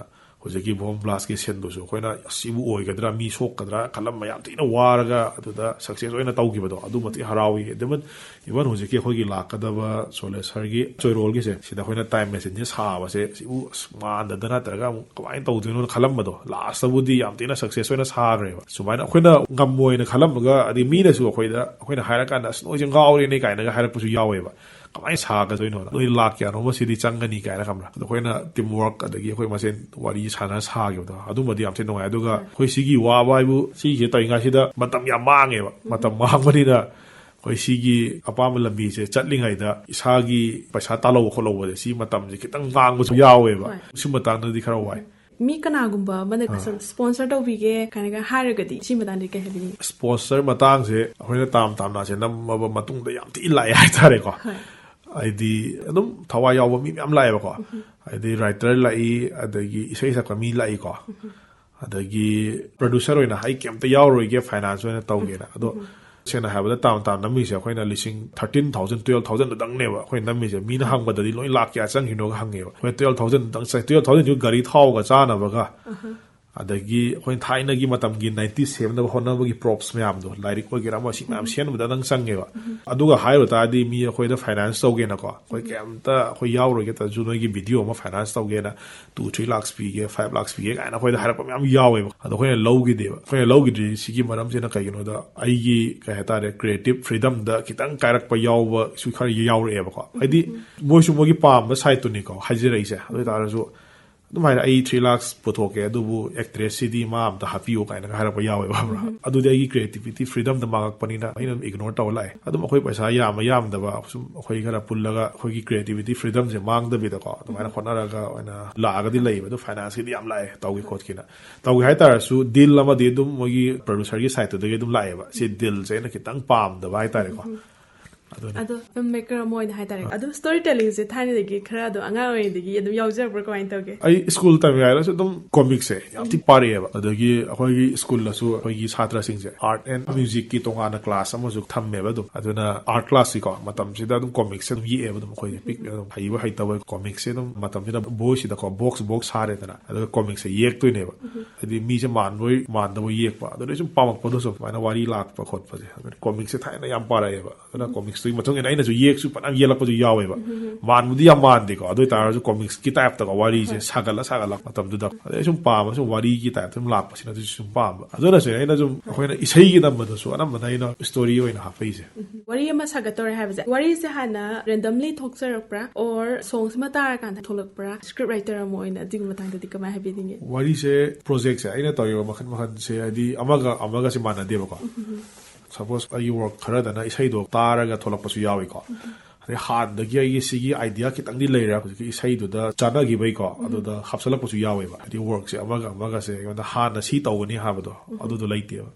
ꯍꯧꯖꯤꯛꯀꯤ bomb blastꯀꯤ ꯁꯤꯟꯗꯨꯁꯨ ꯑꯩꯈꯣꯏꯅ "ꯑꯁ, ꯁꯤꯕꯨ ꯑꯣꯏꯒꯗ꯭ꯔꯥ, ꯃꯤ ꯁꯣꯛꯀꯗ꯭ꯔꯥ" ꯈꯜꯂꯝꯕ, ꯌꯥꯝ ꯊꯤꯅ ꯋꯥꯔꯒ ꯑꯗꯨꯗ success ꯑꯣꯏꯅ ꯇꯧꯈꯤꯕꯗꯣ, ꯑꯗꯨ ꯃꯇꯤꯛ ꯍꯔꯥꯎꯏ꯫ Even, even ꯍꯧꯖꯤꯛꯀꯤ ꯑꯩꯈꯣꯏꯒꯤ ꯂꯥꯛꯀꯗꯕ ꯁꯣꯂꯦꯁꯔꯒꯤ ꯆꯣꯏꯔꯣꯜꯒꯤꯁꯦ, ꯁꯤꯗ ꯑꯩꯈꯣꯏꯅ time machineꯁꯦ ꯁꯥꯕꯁꯦ, ꯁꯤꯕꯨ ꯑꯁ ꯃꯥꯟꯗꯗ ꯅꯠꯇ꯭ꯔꯒ ꯑꯃꯨꯛ ꯀꯃꯥꯏꯅ ꯇꯧꯗꯣꯏꯅꯣꯅ ꯈꯜꯂꯝꯕꯗꯣ, lastꯇꯕꯨꯗꯤ ꯌꯥꯝ ꯊꯤꯅ success ꯑꯣꯏꯅ ꯁꯥꯈ꯭ꯔꯦꯕ꯫ ꯁꯨꯃꯥꯏꯅ ꯑꯩꯈꯣꯏꯅ ꯉꯝꯃꯣꯏꯅ ꯈꯜꯂꯝꯕꯒ, ꯑꯗꯩ ꯃꯤꯅꯁꯨ ꯑꯩꯈꯣꯏꯗ, ꯑꯩꯈꯣꯏꯅ ꯍꯥꯏꯔꯀꯥꯟꯗ "ꯑꯁ, ꯅꯣꯏꯁꯦ ꯉꯥꯎꯔꯦꯅꯦ" ꯀꯥꯏꯅꯒ ꯍꯥꯏꯔꯛꯄꯁꯨ ꯌꯥꯎꯋꯦꯕ꯫ "ꯀꯃꯥꯏꯅ ꯁꯥꯒꯗꯣꯏꯅꯣ? ꯅꯣꯏ ꯂꯥꯛ ꯀꯌꯥꯅꯣ ꯑꯃ ꯁꯤꯗꯤ ꯆꯪꯒꯅꯤ" ꯀꯥꯏꯅ, ꯈꯪꯕ꯭ꯔꯥ? ꯑꯗꯣ ꯑꯩꯈꯣꯏꯅ team work, ꯑꯗꯒꯤ ꯑꯩꯈꯣꯏ ꯃꯁꯦꯟ ꯋꯥꯔꯤ ꯁꯥꯟꯅ ꯁꯥꯈꯤꯕꯗꯣ, ꯑꯗꯨꯃꯗꯤ ꯌꯥꯝ ꯊꯤꯅ ꯅꯨꯡꯉꯥꯏ꯫ ꯑꯗꯨꯒ ꯑꯩꯈꯣꯏ ꯁꯤꯒꯤ ꯋꯥꯕ ꯍꯥꯏꯕꯨ, ꯁꯤꯁꯦ ꯇꯧꯔꯤꯉꯩꯁꯤꯗ ꯃꯇꯝ ꯌꯥꯝ ꯃꯥꯡꯉꯦꯕ꯫ ꯃꯇꯝ ꯃꯥꯡꯕꯅꯤꯅ ꯑꯩꯈꯣꯏ ꯁꯤꯒꯤ ꯑꯄꯥꯝꯕ ꯂꯝꯕꯤꯁꯦ ꯆꯠꯂꯤꯉꯩꯗ ꯏꯁꯥꯒꯤ ꯄꯩꯁꯥ ꯇꯥꯜꯍꯧꯕ ꯈꯣꯠꯍꯧꯕꯁꯦ ꯁꯤ ꯃꯇꯝꯁꯦ ꯈꯤꯇꯪ ꯉꯥꯡꯕꯁꯨ ꯌꯥꯎꯋꯦꯕ꯫ ꯍꯣꯏ꯫ ꯁꯤ ꯃꯇꯥꯡꯗꯗꯤ ꯈꯔ ꯋꯥꯏ꯫ ꯃꯤ ꯀꯅꯥꯒꯨꯝꯕ ꯑꯃꯅ ꯑꯥ꯫ ꯁꯨꯝ sponsor ꯇꯧꯕꯤꯒꯦ ꯀꯥꯏꯅꯒ ꯍꯥꯏꯔꯒꯗꯤ ꯁꯤ ꯃꯇꯥꯡꯗꯗꯤ ꯀꯩ ꯍꯥꯏꯕꯤꯅꯤꯡꯉꯤ? Sponsor ꯃꯇꯥꯡꯁꯦ ꯑꯩꯈꯣꯏꯅ ꯇꯥꯝ ꯇꯥꯝꯅꯁꯦ ꯅꯝꯃꯕ ꯃꯇꯨꯡꯗ ꯌꯥꯝ ꯊꯤ ꯂꯥꯛꯑꯦ ꯍꯥꯏꯇꯥꯔꯦꯀꯣ꯫ ꯍꯣꯏ꯫ ꯍꯥꯏꯗꯤ ꯑꯗꯨꯝ ꯊꯋꯥꯏ ꯌꯥꯎꯕ ꯃꯤ ꯃꯌꯥꯝ ꯂꯥꯛꯑꯦꯕꯀꯣ꯫ ꯍꯥꯏꯗꯤ writer ꯂꯥꯛꯏ, ꯑꯗꯒꯤ ꯏꯁꯩ ꯁꯛꯄ ꯃꯤ ꯂꯥꯛꯏꯀꯣ, ꯑꯗꯒꯤ producer ꯑꯣꯏꯅ ꯑꯩ ꯀꯩꯝꯇ ꯌꯥꯎꯔꯣꯏꯒꯦ, finance ꯑꯣꯏꯅ ꯇꯧꯒꯦꯅ꯫ ꯑꯗꯣ ꯁꯦꯡꯅ ꯍꯥꯏꯕꯗ ꯇꯥꯝ ꯇꯥꯝ ꯅꯝꯃꯤꯁꯦ ꯑꯩꯈꯣꯏꯅ ꯂꯤꯁꯤꯡ thirteen thousand, twelve thousand ꯗꯪꯅꯦꯕ ꯑꯩꯈꯣꯏꯅ ꯅꯝꯃꯤꯁꯦ꯫ ꯃꯤꯅ ꯍꯪꯕꯗꯗꯤ ꯂꯣꯏ ꯂꯥꯛ ꯀꯌꯥ ꯆꯪꯈꯤꯅꯣꯒ ꯍꯪꯉꯦꯕ꯫ ꯑꯩꯈꯣꯏ twelve thousand ꯗꯪ ꯆꯪ-, twelve thousand ꯒꯥꯔꯤ ꯊꯥꯎꯒ ꯆꯥꯅꯕꯒ, ꯑꯗꯒꯤ ꯑꯩꯈꯣꯏ ꯊꯥꯏꯅꯒꯤ ꯃꯇꯝꯒꯤ ninety seven ꯗ ꯍꯣꯠꯅꯕꯒꯤ props ꯃꯌꯥꯝꯗꯣ, ꯂꯥꯏꯔꯤꯛ ꯑꯣꯏꯒꯦꯔꯥ ꯑꯃ, ꯁꯤ ꯃꯌꯥꯝ ꯁꯦꯝꯕꯗ ꯅꯪ ꯆꯪꯉꯦꯕ꯫ ꯑꯗꯨꯒ ꯍꯥꯏꯔꯨ ꯇꯥꯔꯗꯤ ꯃꯤ ꯑꯩꯈꯣꯏꯗ finance ꯇꯧꯒꯦꯅꯀꯣ, ꯑꯩꯈꯣꯏ ꯀꯩꯝꯇ ꯑꯩꯈꯣꯏ ꯌꯥꯎꯔꯣꯏꯒꯦ ꯇꯥꯔꯁꯨ ꯅꯣꯏꯒꯤ video ꯑꯃ finance ꯇꯧꯒꯦꯅ two three lakhs ꯄꯤꯒꯦ, five lakhs ꯄꯤꯒꯦ ꯀꯥꯏꯅ ꯑꯩꯈꯣꯏꯗ ꯍꯥꯏꯔꯛꯄ ꯃꯌꯥꯝ ꯌꯥꯎꯋꯦꯕ꯫ ꯑꯗꯣ ꯑꯩꯈꯣꯏꯅ ꯂꯧꯈꯤꯗꯦꯕ꯫ ꯑꯩꯈꯣꯏꯅ ꯂꯧꯈꯤꯗ꯭ꯔꯤ ꯁꯤꯒꯤ ꯃꯔꯝꯁꯤꯅ ꯀꯩꯒꯤꯅꯣꯗ, ꯑꯩꯒꯤ ꯀꯩ ꯍꯥꯏꯇꯥꯔꯦ, creative freedom ꯗ ꯈꯤꯇꯪ ꯀꯥꯏꯔꯛꯄ ꯌꯥꯎꯕꯁꯨ ꯈꯔ ꯌꯥꯎꯔꯛꯑꯦꯕꯀꯣ꯫ ꯍꯥꯏꯗꯤ ꯃꯣꯏꯁꯨ ꯃꯣꯏꯒꯤ ꯄꯥꯝꯕ side ꯇꯨꯅꯤꯀꯣ ꯍꯥꯏꯖꯔꯛꯏꯁꯦ꯫ ꯑꯗꯨ ꯑꯣꯏ ꯇꯥꯔꯁꯨ ꯑꯗꯨꯝ ꯍꯥꯏꯅ ꯑꯩ three lakhs ꯄꯨꯊꯣꯛꯀꯦ, ꯑꯗꯨꯕꯨ actress ꯁꯤꯗꯤ ꯃꯥ ꯑꯝꯇ ꯍꯥꯞꯄꯤꯌꯨ ꯀꯥꯏꯅꯒ ꯍꯥꯏꯔꯛꯄ ꯌꯥꯎꯋꯦꯕ, ꯈꯪꯕ꯭ꯔꯥ? ꯑꯗꯨꯗꯤ ꯑꯩꯒꯤ creativity freedom ꯗ ꯃꯥꯡꯉꯛꯄꯅꯤꯅ ꯑꯩꯅ ꯑꯗꯨꯝ ignore ꯇꯧꯔ ꯂꯥꯛꯑꯦ꯫ ꯑꯗꯨꯝ ꯑꯩꯈꯣꯏ ꯄꯩꯁꯥ ꯌꯥꯝꯕ ꯌꯥꯝꯗꯕ ꯁꯨꯝ ꯑꯩꯈꯣꯏ ꯈꯔ ꯄꯨꯜꯂꯒ ꯑꯩꯈꯣꯏꯒꯤ creativity freedom ꯁꯦ ꯃꯥꯡꯗꯕꯤꯗꯀꯣ ꯑꯗꯨꯃꯥꯏꯅ ꯍꯣꯠꯅꯔꯒ ꯑꯣꯏꯅ ꯂꯥꯛꯑꯒꯗꯤ ꯂꯩꯌꯦꯕ꯫ ꯑꯗꯨ finance ꯀꯤꯗꯤ ꯌꯥꯝ ꯂꯥꯛꯑꯦ, ꯇꯧꯒꯦ ꯈꯣꯠꯀꯦꯅ꯫ ꯇꯧꯒꯦ ꯍꯥꯏ ꯇꯥꯔꯁꯨ deal ꯑꯃꯗꯤ ꯑꯗꯨꯝ ꯃꯣꯏꯒꯤ producer ꯒꯤ side ꯇꯨꯗꯒꯤ ꯑꯗꯨꯝ ꯂꯥꯛꯑꯦꯕ꯫ ꯁꯤ deal ꯁꯦ ꯑꯩꯅ ꯈꯤꯇꯪ ꯄꯥꯝꯗꯕ ꯍꯥꯏꯇꯥꯔꯦꯀꯣ꯫ ꯑꯗꯨꯅꯤ꯫ ꯑꯗꯣ filmmaker ꯑꯃ ꯑꯣꯏꯅ ꯍꯥꯏꯇꯥꯔꯦ, ꯑꯗꯨꯝ story telling ꯁꯦ ꯊꯥꯏꯅꯗꯒꯤ ꯈꯔ ꯑꯗꯨꯝ ꯑꯉꯥꯡ ꯑꯣꯏꯔꯤꯉꯩꯗꯒꯤ ꯑꯗꯨꯝ ꯌꯥꯎꯖꯔꯛꯄ꯭ꯔꯥ, ꯀꯃꯥꯏꯅ ꯇꯧꯒꯦ? ꯑꯩ school ꯇꯝꯃꯤꯉꯩꯗꯁꯨ ꯑꯗꯨꯝ comic ꯁꯦ ꯌꯥꯝ ꯊꯤ ꯄꯥꯔꯛꯑꯦꯕ꯫ ꯑꯗꯒꯤ ꯑꯩꯈꯣꯏꯒꯤ school ꯗꯁꯨ ꯑꯩꯈꯣꯏꯒꯤ ꯁꯥꯇ꯭ꯔꯁꯤꯡꯁꯦ art and music ꯀꯤ ꯇꯣꯉꯥꯟꯅ class ꯑꯃꯁꯨ ꯊꯝꯃꯦꯕ꯫ ꯑꯗꯨꯝ ꯑꯗꯨꯅ art class ꯁꯤꯀꯣ ꯃꯇꯝꯁꯤꯗ ꯑꯗꯨꯝ comic ꯁꯦ ꯑꯗꯨꯝ ꯌꯦꯛꯑꯦꯕ꯫ ꯑꯗꯨꯝ ꯑꯩꯈꯣꯏꯁꯦ ꯄꯤꯛ ꯑꯗꯨꯝ ꯍꯩꯕ ꯍꯩꯇꯕ comic ꯁꯦ ꯑꯗꯨꯝ ꯃꯇꯝꯁꯤꯗ ꯕꯣꯏꯁꯤꯗꯀꯣ box box ꯁꯥꯔꯦꯗꯅ, ꯑꯗꯨꯒ comic ꯁꯦ ꯌꯦꯛꯇꯣꯏꯅꯦꯕ꯫ ꯍꯥꯏꯗꯤ ꯃꯤꯁꯦ ꯃꯥꯟꯕꯣꯏ ꯃꯥꯟꯗꯕꯣꯏ ꯌꯦꯛꯄ, ꯑꯗꯨꯗ ꯁꯨꯝ ꯄꯥꯝꯃꯛꯄꯗꯣ ꯁꯨꯝ ꯁꯨꯃꯥꯏꯅ ꯋꯥꯔꯤ ꯂꯥꯛꯄ ꯈꯣꯠꯄꯁꯦ꯫ ꯑꯗꯨꯅ comic ꯁꯦ ꯊꯥꯏꯅ ꯌꯥꯝ ꯄꯥꯔꯛꯑꯦꯕ꯫ ꯑꯗꯨꯅ comics ꯇꯨꯒꯤ ꯃꯇꯨꯡ ꯏꯟꯅ ꯑꯩꯅꯁꯨ ꯌꯦꯛꯁꯨ ꯐꯅꯌꯥꯝ ꯌꯦꯛꯂꯛꯄꯁꯨ ꯌꯥꯎꯋꯦꯕ꯫ ꯃꯥꯟꯕꯨꯗꯤ ꯌꯥꯝ ꯃꯥꯟꯗꯦꯀꯣ, ꯑꯗꯨ ꯑꯣꯏ ꯇꯥꯔꯁꯨ comics ꯀꯤ type ꯇꯀꯣ ꯋꯥꯔꯤꯁꯦ ꯁꯥꯒꯠꯂ ꯁꯥꯒꯠꯂꯛ ꯃꯇꯝꯗꯨꯗ꯫ ꯑꯗꯩ ꯁꯨꯝ ꯄꯥꯝꯃ ꯁꯨꯝ ꯋꯥꯔꯤꯒꯤ type ꯇ ꯁꯨꯝ ꯂꯥꯛꯄꯁꯤꯅꯁꯨ ꯁꯨꯝ ꯄꯥꯝꯕ꯫ ꯑꯗꯨꯅꯁꯨ ꯑꯩꯅ ꯁꯨꯝ ꯑꯩꯈꯣꯏꯅ ꯏꯁꯩꯒꯤ ꯅꯝꯕꯗꯁꯨ ꯑꯅꯝꯕꯅ ꯑꯩꯅ story ꯑꯣꯏꯅ ꯍꯥꯞꯄꯛꯏꯁꯦ꯫ ꯋꯥꯔꯤ ꯑꯃ ꯁꯥꯒꯠꯇꯧꯔꯦ ꯍꯥꯏꯕꯁꯦ, ꯋꯥꯔꯤꯁꯦ ꯍꯥꯟꯅ randomly ꯊꯣꯛꯆꯔꯛꯄ꯭ꯔꯥ, or song ꯁꯤꯃ ꯇꯥꯔꯀꯥꯟꯗ ꯊꯣꯛꯂꯛꯄ꯭ꯔꯥ? Script writer ꯑꯃ ꯑꯣꯏꯅ ꯑꯗꯨꯒꯤ ꯃꯇꯥꯡꯗꯗꯤ ꯀꯃꯥꯏꯅ ꯍꯥꯏꯕꯤꯅꯤꯡꯉꯤ? ꯋꯥꯔꯤꯁꯦ, project ꯁꯦ ꯑꯩꯅ ꯇꯧꯔꯤꯕ ꯃꯈꯜ ꯃꯈꯜꯁꯦ ꯍꯥꯏꯗꯤ ꯑꯃꯒ ꯑꯃꯒꯁꯦ ꯃꯥꯟꯅꯗꯦꯕꯀꯣ꯫ ꯁꯄꯣꯁ ꯑꯩꯒꯤ ꯋꯥꯔꯛ ꯈꯔꯗꯅ ꯏꯁꯩꯗꯣ ꯇꯥꯔꯒ ꯊꯣꯛꯂꯛꯄꯁꯨ ꯌꯥꯎꯏꯀꯣ꯫ ꯑꯗꯩ ꯍꯥꯟꯅꯗꯒꯤ ꯑꯩꯒꯤ ꯁꯤꯒꯤ ꯑꯥꯏꯗꯤꯌꯥ ꯈꯤꯇꯪꯗꯤ ꯂꯩꯔꯦ, ꯍꯧꯖꯤꯛꯀꯤ ꯏꯁꯩꯗꯨꯗ ꯆꯥꯟꯅꯈꯤꯕꯩꯀꯣ, ꯑꯗꯨꯗ ꯍꯥꯞꯆꯜꯂꯛꯄꯁꯨ ꯌꯥꯎꯋꯦꯕ꯫ ꯍꯥꯏꯗꯤ ꯋꯥꯔꯛꯁꯦ ꯑꯃꯒ ꯑꯃꯒꯁꯦ ꯑꯩꯉꯣꯟꯗ ꯍꯥꯟꯅ ꯁꯤ ꯇꯧꯒꯅꯤ ꯍꯥꯏꯕꯗꯣ ꯑꯗꯨꯗꯣ ꯂꯩꯇꯦꯕ꯫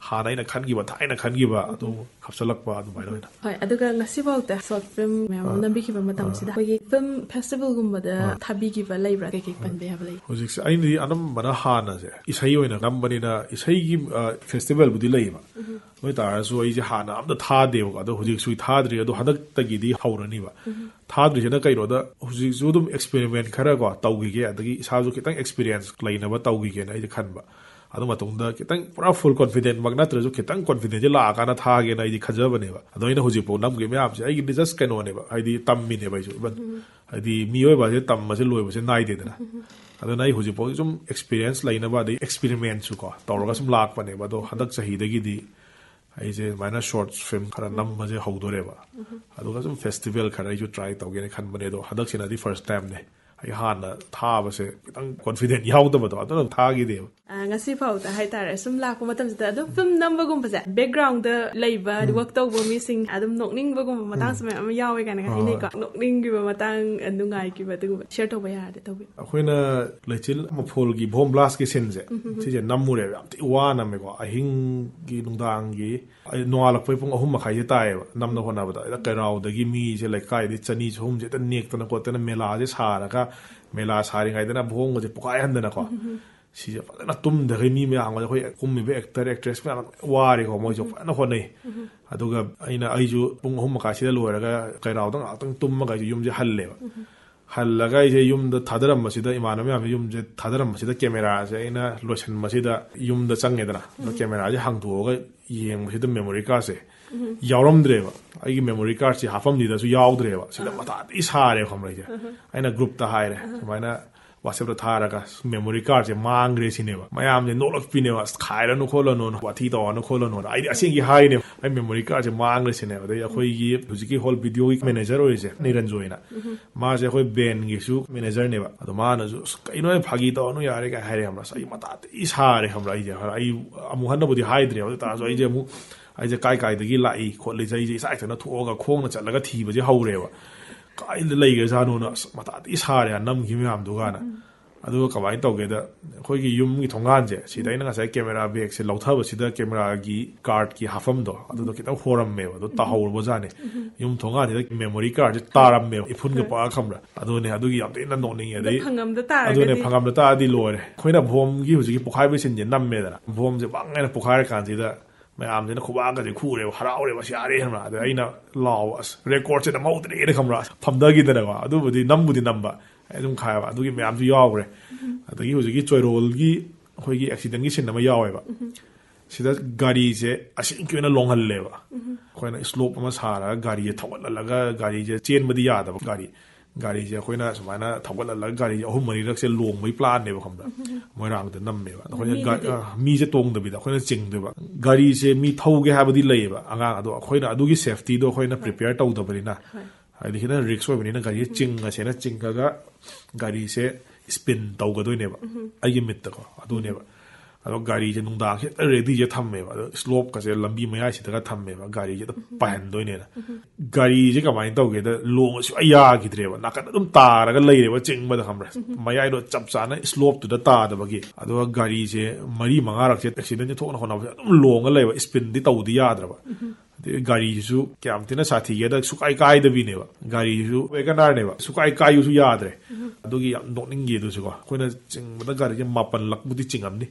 ꯍꯥꯟꯅ ꯑꯩꯅ ꯈꯟꯈꯤꯕ, ꯊꯥꯏꯅ ꯈꯟꯈꯤꯕ ꯑꯗꯨ ꯍꯥꯞꯆꯜꯂꯛꯄ ꯑꯗꯨꯃꯥꯏꯅ ꯑꯣꯏꯅ꯫ ꯍꯣꯏ, ꯑꯗꯨꯒ ꯉꯁꯤꯐꯥꯎꯗ ꯁꯣꯔꯠ ꯐꯤꯂꯝ ꯃꯌꯥꯝ ꯑꯃ ꯅꯝꯕꯤꯈꯤꯕ ꯃꯇꯝꯁꯤꯗ ꯑꯩꯈꯣꯏꯒꯤ ꯐꯤꯂꯝ ꯐꯦꯁꯇꯤꯚꯦꯜꯒꯨꯝꯕꯗ ꯊꯥꯕꯤꯈꯤꯕ ꯂꯩꯕ꯭ꯔꯥ? ꯀꯩꯀꯩ ꯄꯟꯕ ꯌꯥꯕ ꯂꯩ? ꯍꯧꯖꯤꯛꯁꯦ ꯑꯩꯅꯗꯤ ꯑꯅꯝꯕꯅ ꯍꯥꯟꯅꯁꯦ ꯏꯁꯩ ꯑꯣꯏꯅ ꯅꯝꯕꯅꯤꯅ ꯏꯁꯩꯒꯤ ꯐꯦꯁꯇꯤꯚꯦꯜꯕꯨꯗꯤ ꯂꯩꯌꯦꯕ꯫ ꯑꯗꯨ ꯑꯣꯏꯇꯥꯔꯁꯨ ꯑꯩꯁꯦ ꯍꯥꯟꯅ ꯑꯝꯇ ꯊꯥꯗꯦꯕꯀꯣ꯫ ꯑꯗꯣ ꯍꯧꯖꯤꯛꯁꯨ ꯊꯥꯗ꯭ꯔꯤ꯫ ꯑꯗꯣ ꯍꯟꯗꯛꯇꯒꯤꯗꯤ ꯍꯧꯔꯅꯤꯕ꯫ ꯊꯥꯗ꯭ꯔꯤꯁꯤꯅ ꯀꯩꯅꯣꯗ, ꯍꯧꯖꯤꯛꯁꯨ ꯑꯗꯨꯝ ꯑꯦꯛꯁꯄꯦꯔꯤꯃꯦꯟ ꯈꯔ ꯀꯣ ꯇꯧꯈꯤꯒꯦ, ꯑꯗꯒꯤ ꯏꯁꯥꯁꯨ ꯈꯤꯇꯪ ꯑꯦꯛꯁꯄꯤꯔꯤꯌꯦꯟꯁ ꯂꯩꯅꯕ ꯇꯧꯈꯤꯒꯦꯅ ꯑꯩꯗꯤ ꯈꯟꯕ꯫ ꯑꯗꯨ ꯃꯇꯨꯡꯗ ꯈꯤꯇꯪ ꯄꯨꯔꯥ ꯐꯨꯜ ꯀꯣꯟꯐꯤꯗꯦꯟꯃꯛ ꯅꯠꯇ꯭ꯔꯁꯨ ꯈꯤꯇꯪ ꯀꯣꯟꯐꯤꯗꯦꯟꯁꯤ ꯂꯥꯛꯑꯀꯥꯟꯗ ꯊꯥꯒꯦꯅ ꯑꯩꯗꯤ ꯈꯟꯖꯕꯅꯦꯕ꯫ ꯑꯗꯣ ꯑꯩꯅ ꯍꯧꯖꯤꯛꯐꯥꯎ ꯅꯝꯈꯤꯕ ꯃꯌꯥꯝꯁꯦ ꯑꯩꯒꯤꯗꯤ ꯖꯁ ꯀꯩꯅꯣꯅꯦꯕ, ꯍꯥꯏꯗꯤ ꯇꯝꯃꯤꯅꯦꯕ ꯑꯩꯁꯨ꯫ Even ꯍꯥꯏꯗꯤ ꯃꯤꯑꯣꯏꯕꯁꯦ ꯇꯝꯕꯁꯦ ꯂꯣꯏꯕꯁꯦ ꯅꯥꯏꯗꯦꯗꯅ꯫ ꯑꯗꯨꯅ ꯑꯩ ꯍꯧꯖꯤꯛꯐꯥꯎ ꯁꯨꯝ ꯑꯦꯛꯁꯄꯤꯔꯤꯌꯦꯟꯁ ꯂꯩꯅꯕ ꯑꯗꯩ ꯑꯦꯛꯁꯄꯤꯔꯤꯃꯦꯟꯁꯨ ꯀꯣ ꯇꯧꯔꯒ ꯁꯨꯝ ꯂꯥꯛꯄꯅꯦꯕ꯫ ꯑꯗꯣ ꯍꯟꯗꯛ ꯆꯍꯤꯗꯒꯤꯗꯤ ꯑꯩꯁꯦ ꯑꯗꯨꯃꯥꯏꯅ ꯁꯣꯔꯠ ꯐꯤꯂꯝ ꯈꯔ ꯅꯝꯕꯁꯦ ꯍꯧꯗꯣꯔꯦꯕ꯫ ꯑꯗꯨꯒ ꯁꯨꯝ ꯐꯦꯁꯇꯤꯚꯦꯜ ꯈꯔ ꯑꯩꯁꯨ ꯇ꯭ꯔꯥꯏ ꯇꯧꯒꯦꯅ ꯈꯟꯕꯅꯦ꯫ ꯑꯗꯣ ꯍꯟꯗꯛꯁꯤꯅꯗꯤ ꯐꯥꯔꯁ ꯇꯥꯏꯝꯅꯦ꯫ ꯑꯩ ꯍꯥꯟꯅ ꯊꯥꯕꯁꯦ ꯈꯤꯇꯪ ꯀꯣꯟꯐꯤꯗꯦꯟ ꯌꯥꯎꯗꯕꯗꯣ ꯑꯗꯨꯅ ꯊꯥꯈꯤꯗꯦꯕ꯫ ꯑ, ꯉꯁꯤ ꯐꯥꯎꯗ ꯍꯥꯏꯇꯥꯔꯦ, ꯁꯨꯝ ꯂꯥꯛꯄ ꯃꯇꯝꯁꯤꯗ ꯑꯗꯨꯝ ꯐꯤꯂꯝ ꯅꯝꯕꯒꯨꯝꯕꯁꯦ ꯕꯦꯛꯒ꯭ꯔꯥꯎꯟꯗꯗ ꯂꯩꯕ, ꯍꯥꯏꯗꯤ ꯋꯥꯛ ꯇꯧꯕ ꯃꯤꯁꯤꯡ ꯑꯗꯨꯝ ꯅꯣꯛꯅꯤꯡꯕꯒꯨꯝꯕ ꯃꯇꯥꯡꯁꯨ ꯃꯌꯥꯝ ꯑꯃ ꯌꯥꯎꯋꯦ ꯀꯥꯏꯅꯒ ꯍꯥꯏꯅꯩꯀꯣ꯫ ꯅꯣꯛꯅꯤꯡꯈꯤꯕ ꯃꯇꯥꯡ, ꯑ, ꯅꯨꯡꯉꯥꯏꯈꯤꯕ ꯑꯗꯨꯒꯨꯝꯕ ꯁꯤꯌꯔ ꯇꯧꯕ ꯌꯥꯔꯗꯤ ꯇꯧꯕꯤꯌꯨ꯫ ꯑꯩꯈꯣꯏꯅ ꯂꯩꯆꯤꯜ ꯃꯐꯣꯜꯒꯤ ꯕꯣꯝ ꯕ꯭ꯂꯥꯁꯀꯤ ꯁꯤꯟꯁꯦ ꯁꯤꯁꯦ ꯅꯝꯃꯨꯔꯦꯕ꯫ ꯌꯥꯝ ꯊꯤ ꯋꯥꯅ ꯅꯝꯃꯦꯀꯣ꯫ ꯑꯍꯤꯡꯒꯤ ꯅꯨꯡꯗꯥꯡꯒꯤ ꯑꯩ ꯅꯣꯡꯉꯥꯜꯂꯛꯄꯩ ꯄꯨꯡ ꯑꯍꯨꯝ ꯃꯈꯥꯏꯁꯦ ꯇꯥꯏꯌꯦꯕ ꯅꯝꯅ ꯍꯣꯠꯅꯕꯗ꯫ ꯑꯗ ꯀꯩꯔꯥꯎꯗꯒꯤ ꯃꯤꯁꯦ ꯂꯩꯀꯥꯏꯗꯤ ꯆꯅꯤ ꯆꯍꯨꯝꯁꯦ ꯍꯦꯛꯇ ꯅꯦꯛꯇꯅ ꯈꯣꯠꯇꯅ ꯃꯦꯂꯥꯁꯦ ꯁꯥꯔꯒ, ꯃꯦꯂꯥ ꯁꯥꯔꯤꯉꯩꯗꯅ ꯕꯣꯝꯒꯁꯦ ꯄꯣꯈꯥꯏꯍꯟꯗꯅꯀꯣ꯫ ꯁꯤꯁꯦ ꯐꯖꯅ ꯇꯨꯝꯗꯈꯩ ꯃꯤ ꯃꯌꯥꯝ ꯑꯃ, ꯑꯩꯈꯣꯏ ꯀꯨꯝꯃꯤꯕ ꯑꯦꯛꯇꯔ ꯑꯦꯛꯇ꯭ꯔꯦꯁ ꯃꯌꯥꯝ ꯂꯣꯏ ꯋꯥꯔꯦꯀꯣ꯫ ꯃꯣꯏꯁꯨ ꯐꯖꯅ ꯍꯣꯠꯅꯩ꯫ ꯑꯗꯨꯒ ꯑꯩꯅ, ꯑꯩꯁꯨ ꯄꯨꯡ ꯑꯍꯨꯝ ꯃꯈꯥꯏꯁꯤꯗ ꯂꯣꯏꯔꯒ ꯀꯩꯔꯥꯎꯗ ꯉꯥꯏꯍꯥꯛꯇꯪ ꯇꯨꯝꯃꯒ ꯑꯩꯁꯨ ꯌꯨꯝꯁꯦ ꯍꯜꯂꯦꯕ꯫ ꯍꯜꯂꯒ ꯑꯩꯁꯦ ꯌꯨꯝꯗ ꯊꯥꯗꯔꯝꯕꯁꯤꯗ, ꯏꯃꯥꯟꯅꯕ ꯃꯌꯥꯝꯁꯦ ꯌꯨꯝꯁꯦ ꯊꯥꯗꯔꯝꯕꯁꯤꯗ, ꯀꯦꯃꯦꯔꯥꯁꯦ ꯑꯩꯅ ꯂꯣꯏꯁꯟꯕꯁꯤꯗ ꯌꯨꯝꯗ ꯆꯪꯉꯦꯗꯅ꯫ ꯑꯗꯣ ꯀꯦꯃꯦꯔꯥꯁꯦ ꯍꯥꯡꯗꯣꯛꯑꯒ ꯌꯦꯡꯕꯁꯤꯗ ꯃꯦꯃꯣꯔꯤ ꯀꯥꯔꯠꯁꯦ ꯌꯥꯎꯔꯝꯗ꯭ꯔꯦꯕ꯫ ꯑꯩꯒꯤ ꯃꯦꯃꯣꯔꯤ ꯀꯥꯔꯠꯁꯦ ꯍꯥꯐꯝꯁꯤꯗꯁꯨ ꯌꯥꯎꯗ꯭ꯔꯦꯕ꯫ ꯁꯤꯗ ꯃꯊꯥ ꯊꯤ ꯁꯥꯔꯦ, ꯈꯪꯕ꯭ꯔꯥ? ꯑꯩꯁꯦ, ꯑꯩꯅ ꯒ꯭ꯔꯨꯞꯇ ꯍꯥꯏꯔꯦ ꯁꯨꯃꯥꯏꯅ, ꯋꯥꯆꯦꯞꯇ ꯊꯥꯔꯒ, "ꯃꯦꯃꯣꯔꯤ ꯀꯥꯔꯠꯁꯦ ꯃꯥꯡꯈ꯭ꯔꯦ" ꯁꯤꯅꯦꯕ꯫ ꯃꯌꯥꯝꯁꯦ ꯅꯣꯛꯂꯛꯄꯤꯅꯦꯕ, "ꯑꯁ, ꯈꯥꯏꯔꯅꯨ ꯈꯣꯠꯂꯅꯨ, ꯋꯥꯊꯤ ꯇꯧꯔꯅꯨ ꯈꯣꯠꯂꯅꯨ"꯫ ꯑꯩꯗꯤ ꯑꯁꯦꯡꯒꯤ ꯍꯥꯏꯅꯦꯕ, "ꯑꯩ ꯃꯦꯃꯣꯔꯤ ꯀꯥꯔꯠꯁꯦ ꯃꯥꯡꯈ꯭ꯔꯦ" ꯁꯤꯅꯦꯕ꯫ ꯑꯗꯩ ꯑꯩꯈꯣꯏꯒꯤ ꯍꯧꯖꯤꯛꯀꯤ ꯍꯣꯜ ꯚꯤꯗꯤꯑꯣꯒꯤ ꯃꯦꯅꯦꯖꯔ ꯑꯣꯏꯔꯤꯁꯦ, ꯅꯤꯔꯟꯖꯣꯏꯅ, ꯃꯥꯁꯦ ꯑꯩꯈꯣꯏ ꯕꯦꯟꯒꯤꯁꯨ ꯃꯦꯅꯦꯖꯔꯅꯦꯕ꯫ ꯑꯗꯣ ꯃꯥꯅꯁꯨ, "ꯑꯁ, ꯀꯩꯅꯣ, ꯐꯥꯒꯤ ꯇꯧꯔꯅꯨ ꯌꯥꯔꯦ" ꯀꯥꯏ ꯍꯥꯏꯔꯦ, ꯈꯪꯕ꯭ꯔꯥ? ꯑꯁ, ꯑꯩ ꯃꯊꯥ ꯊꯤ ꯁꯥꯔꯦ, ꯈꯪꯕ꯭ꯔꯥ? ꯑꯩꯁꯦ, ꯑꯩ ꯑꯃꯨꯛ ꯍꯟꯅꯕꯨꯗꯤ ꯍꯥꯏꯗ꯭ꯔꯦꯕ, ꯑꯗꯨ ꯑꯣꯏ ꯇꯥꯔꯁꯨ ꯑꯩꯁꯦ ꯑꯃꯨꯛ ꯑꯩꯁꯦ ꯀꯥꯏ ꯀꯥꯏꯗꯒꯤ ꯂꯥꯛꯏ ꯈꯣꯠꯂꯤꯁꯦ ꯑꯩꯁꯦ ꯏꯁꯥ ꯏꯊꯟꯇ ꯊꯣꯛꯑꯒ ꯈꯣꯡꯅ ꯆꯠꯂꯒ ꯊꯤꯕꯁꯦ ꯍꯧꯔꯦꯕ꯫ ꯀꯥꯏꯗ ꯂꯩꯈ꯭ꯔꯖꯥꯠꯅꯣꯅ ꯑꯁ ꯃꯊꯥꯗꯤ ꯁꯥꯔꯦ ꯅꯝꯈꯤꯕ ꯃꯌꯥꯝꯗꯨꯒꯅ꯫ ꯑꯗꯨꯒ ꯀꯃꯥꯏꯅ ꯇꯧꯒꯦꯗ, ꯑꯩꯈꯣꯏꯒꯤ ꯌꯨꯝꯒꯤ ꯊꯣꯡꯒꯥꯟꯁꯦ ꯁꯤꯗ ꯑꯩꯅ ꯉꯁꯥꯏ ꯀꯦꯃꯦꯔꯥ ꯕꯦꯒꯁꯦ ꯂꯧꯊꯕꯁꯤꯗ ꯀꯦꯃꯦꯔꯥꯒꯤ ꯀꯥꯔꯠꯀꯤ ꯍꯥꯞꯐꯝꯗꯣ ꯑꯗꯨꯗꯣ ꯈꯤꯇꯪ ꯍꯣꯔꯝꯃꯦꯕ, ꯑꯗꯣ ꯇꯥꯍꯧꯔꯕꯖꯥꯠꯅꯤ꯫ ꯌꯨꯝ ꯊꯣꯡꯒꯥꯟꯁꯤꯗ ꯃꯦꯃꯣꯔꯤ ꯀꯥꯔꯠꯁꯦ ꯇꯥꯔꯝꯃꯦꯕ, ꯏꯐꯨꯟꯒ ꯄꯛꯑ ꯈꯪꯕ꯭ꯔꯥ꯫ ꯑꯗꯨꯅꯦ, ꯑꯗꯨꯒꯤ ꯌꯥꯝ ꯊꯤꯅ ꯅꯣꯛꯅꯤꯡꯉꯦ꯫ ꯑꯗꯩ ꯐꯪꯉꯝꯗ ꯑꯗꯨꯅꯦ, ꯇꯥꯔꯒꯗꯤ ꯐꯪꯉꯝꯗ ꯇꯥꯔꯗꯤ ꯂꯣꯏꯔꯦ꯫ ꯑꯩꯈꯣꯏꯅ ꯚꯣꯝꯒꯤ ꯍꯧꯖꯤꯛꯀꯤ ꯄꯣꯈꯥꯏꯕ ꯁꯤꯟꯁꯦ ꯅꯝꯃꯦꯗꯅ, ꯚꯣꯝꯁꯦ ꯕꯪ ꯍꯥꯏꯅ ꯄꯣꯈꯥꯏꯔ ꯀꯥꯟꯁꯤꯗ ꯃꯌꯥꯝꯁꯤꯅ ꯈꯨꯕꯥꯛꯀꯁꯦ ꯈꯨꯔꯦꯕ, ꯍꯔꯥꯎꯔꯦꯕ, "ꯑꯁ ꯌꯥꯔꯦ" ꯈꯪꯕ꯭ꯔꯥ꯫ ꯑꯗ ꯑꯩꯅ ꯂꯥꯎꯕ, "ꯑꯁ ꯔꯦꯀꯣꯔꯠꯁꯦ ꯅꯝꯍꯧꯗ꯭ꯔꯦꯅ" ꯈꯪꯕ꯭ꯔꯥ, ꯐꯝꯊꯈꯤꯗꯅꯀꯣ꯫ ꯑꯗꯨꯕꯨꯗꯤ ꯅꯝꯕꯨꯗꯤ ꯅꯝꯕ, ꯑꯩ ꯑꯗꯨꯝ ꯈꯥꯏꯕ, ꯑꯗꯨꯒꯤ ꯃꯌꯥꯝꯁꯨ ꯌꯥꯎꯈ꯭ꯔꯦ꯫ ꯑꯗꯒꯤ ꯍꯧꯖꯤꯛꯀꯤ ꯆꯣꯏꯔꯣꯜꯒꯤ ꯑꯩꯈꯣꯏꯒꯤ ꯑꯦꯛꯁꯤꯗꯦꯟꯒꯤ ꯁꯤꯟ ꯑꯃ ꯌꯥꯎꯋꯦꯕ꯫ ꯁꯤꯗ ꯒꯥꯔꯤꯁꯦ ꯑꯁꯤꯒꯤ ꯑꯣꯏꯅ ꯂꯣꯡꯍꯜꯂꯦꯕ꯫ ꯑꯩꯈꯣꯏꯅ ꯁ꯭ꯂꯣꯞ ꯑꯃ ꯁꯥꯔꯒ ꯒꯥꯔꯤꯁꯦ ꯊꯧꯒꯠꯍꯜꯂꯒ ꯒꯥꯔꯤꯁꯦ ꯆꯦꯟꯕꯗꯤ ꯌꯥꯗꯕ ꯒꯥꯔꯤ꯫ ꯒꯥꯔꯤꯁꯦ ꯑꯩꯈꯣꯏꯅ ꯁꯨꯃꯥꯏꯅ ꯊꯧꯒꯠꯍꯜꯂꯒ ꯒꯥꯔꯤꯁꯦ ꯑꯍꯨꯝ ꯃꯔꯤꯔꯛꯁꯦ ꯂꯣꯡꯕꯒꯤ ꯄ꯭ꯂꯥꯟꯅꯦꯕ, ꯈꯪꯕ꯭ꯔꯥ? ꯃꯣꯏꯔꯥꯡꯗ ꯅꯝꯃꯦꯕ꯫ ꯑꯗ ꯑꯩꯈꯣꯏꯅ ꯒꯥ-, ꯃꯤꯗꯨꯗꯤ? ꯑ, ꯃꯤꯁꯦ ꯇꯣꯡꯗꯕꯤꯗ ꯑꯩꯈꯣꯏꯅ ꯆꯤꯡꯗꯣꯏꯕ꯫ ꯒꯥꯔꯤꯁꯦ ꯃꯤ ꯊꯧꯒꯦ ꯍꯥꯏꯕꯗꯤ ꯂꯩꯌꯦꯕ ꯑꯉꯥꯡ, ꯑꯗꯣ ꯑꯩꯈꯣꯏꯅ ꯑꯗꯨꯒꯤ ꯁꯦꯐꯇꯤꯗꯣ ꯑꯩꯈꯣꯏꯅ ꯍꯣꯏ꯫ ꯄ꯭ꯔꯤꯄꯦꯌꯔ ꯇꯧꯗꯕꯅꯤꯅ, ꯍꯣꯏ꯫ ꯍꯥꯏꯗꯤ ꯈꯤꯇꯪ ꯔꯤꯛꯁ ꯑꯣꯏꯕꯅꯤꯅ ꯒꯥꯔꯤꯁꯦ ꯆꯤꯡꯉꯁꯦꯅ ꯆꯤꯡꯉꯒ ꯒꯥꯔꯤꯁꯦ ꯁ꯭ꯄꯤꯟ ꯇꯧꯒꯗꯣꯏꯅꯦꯕ ꯑꯩꯒꯤ ꯃꯤꯠꯇꯀꯣ꯫ ꯑꯗꯨꯅꯦꯕ꯫ ꯑꯗꯣ ꯒꯥꯔꯤꯁꯦ ꯅꯨꯡꯗꯥꯡ ꯍꯦꯛꯇ ꯔꯦꯗꯤꯁꯦ ꯊꯝꯃꯦꯕ꯫ ꯑꯗꯣ ꯁ꯭ꯂꯣꯞꯀꯁꯦ ꯂꯝꯕꯤ ꯃꯌꯥꯏꯁꯤꯗꯒ ꯊꯝꯃꯦꯕ, ꯒꯥꯔꯤꯁꯦ ꯑꯗꯨꯝ ꯄꯥꯏꯍꯟꯗꯣꯏꯅꯦꯅ꯫ ꯒꯥꯔꯤꯁꯦ ꯀꯃꯥꯏꯅ ꯇꯧꯒꯦꯗ, ꯂꯣꯡꯉ ꯁꯨꯡꯌꯥ ꯌꯥꯈꯤꯗ꯭ꯔꯦꯕ꯫ ꯅꯥꯀꯟꯗ ꯑꯗꯨꯝ ꯇꯥꯔꯒ ꯂꯩꯔꯦꯕ, ꯆꯤꯡꯕꯗ, ꯈꯪꯕ꯭ꯔꯥ? ꯃꯌꯥꯏꯗꯣ ꯆꯞ ꯆꯥꯅ ꯁ꯭ꯂꯣꯞꯇꯨꯗ ꯇꯥꯗꯕꯒꯤ꯫ ꯑꯗꯨꯒ ꯒꯥꯔꯤꯁꯦ ꯃꯔꯤ ꯃꯉꯥꯔꯛꯁꯦ ꯑꯦꯛꯁꯤꯗꯦꯟꯁꯦ ꯊꯣꯛꯅ ꯍꯣꯠꯅꯕꯁꯦ ꯑꯗꯨꯝ ꯂꯣꯡꯉ ꯂꯩꯕ, ꯁ꯭ꯄꯤꯟꯗꯤ ꯇꯧꯗꯤ ꯌꯥꯗ꯭ꯔꯕ꯫ ꯑꯗꯩ ꯒꯥꯔꯤꯁꯤꯁꯨ ꯀꯌꯥꯝ ꯊꯤꯅ ꯁꯥꯊꯤꯒꯦꯗ, ꯁꯨꯀꯥꯏ ꯀꯥꯏꯗꯕꯤꯅꯦꯕ꯫ ꯒꯥꯔꯤꯁꯤꯁꯨ ꯋꯦꯒꯟ ꯑꯥꯔꯅꯦꯕ, ꯁꯨꯀꯥꯏ ꯀꯥꯏꯌꯨꯁꯨ ꯌꯥꯗ꯭ꯔꯦ꯫ ꯑꯗꯨꯒꯤ ꯌꯥꯝ ꯅꯣꯛꯅꯤꯡꯈꯤ ꯑꯗꯨꯁꯨꯀꯣ꯫ ꯑꯩꯈꯣꯏꯅ ꯆꯤꯡꯕꯗ ꯒꯥꯔꯤꯁꯦ ꯃꯥꯄꯜꯂꯛꯃꯨꯛꯇꯤ ꯆꯤꯡꯉꯝꯅꯤ꯫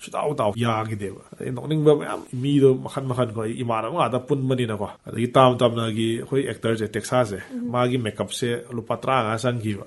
ꯁꯨꯇꯥꯎ ꯇꯥꯎ ꯌꯥꯈꯤꯗꯦꯕ꯫ ꯑꯗꯩ ꯅꯣꯛꯅꯤꯡꯕ ꯃꯌꯥꯝ, ꯃꯤꯗꯣ ꯃꯈꯟ ꯃꯈꯟ ꯀꯣ, ꯏꯃꯥꯟꯅꯕ ꯉꯥꯛꯇ ꯄꯨꯟꯕꯅꯤꯅꯀꯣ꯫ ꯑꯗꯒꯤ ꯇꯥꯝ ꯇꯝꯅꯒꯤ ꯑꯩꯈꯣꯏ ꯑꯦꯛꯇꯔꯁꯦ, ꯇꯦꯛꯁꯥꯁꯦ, ꯃꯥꯒꯤ ꯃꯦꯀꯞꯁꯦ ꯂꯨꯄꯥ ꯇꯔꯥꯃꯉꯥ ꯆꯪꯈꯤꯕ꯫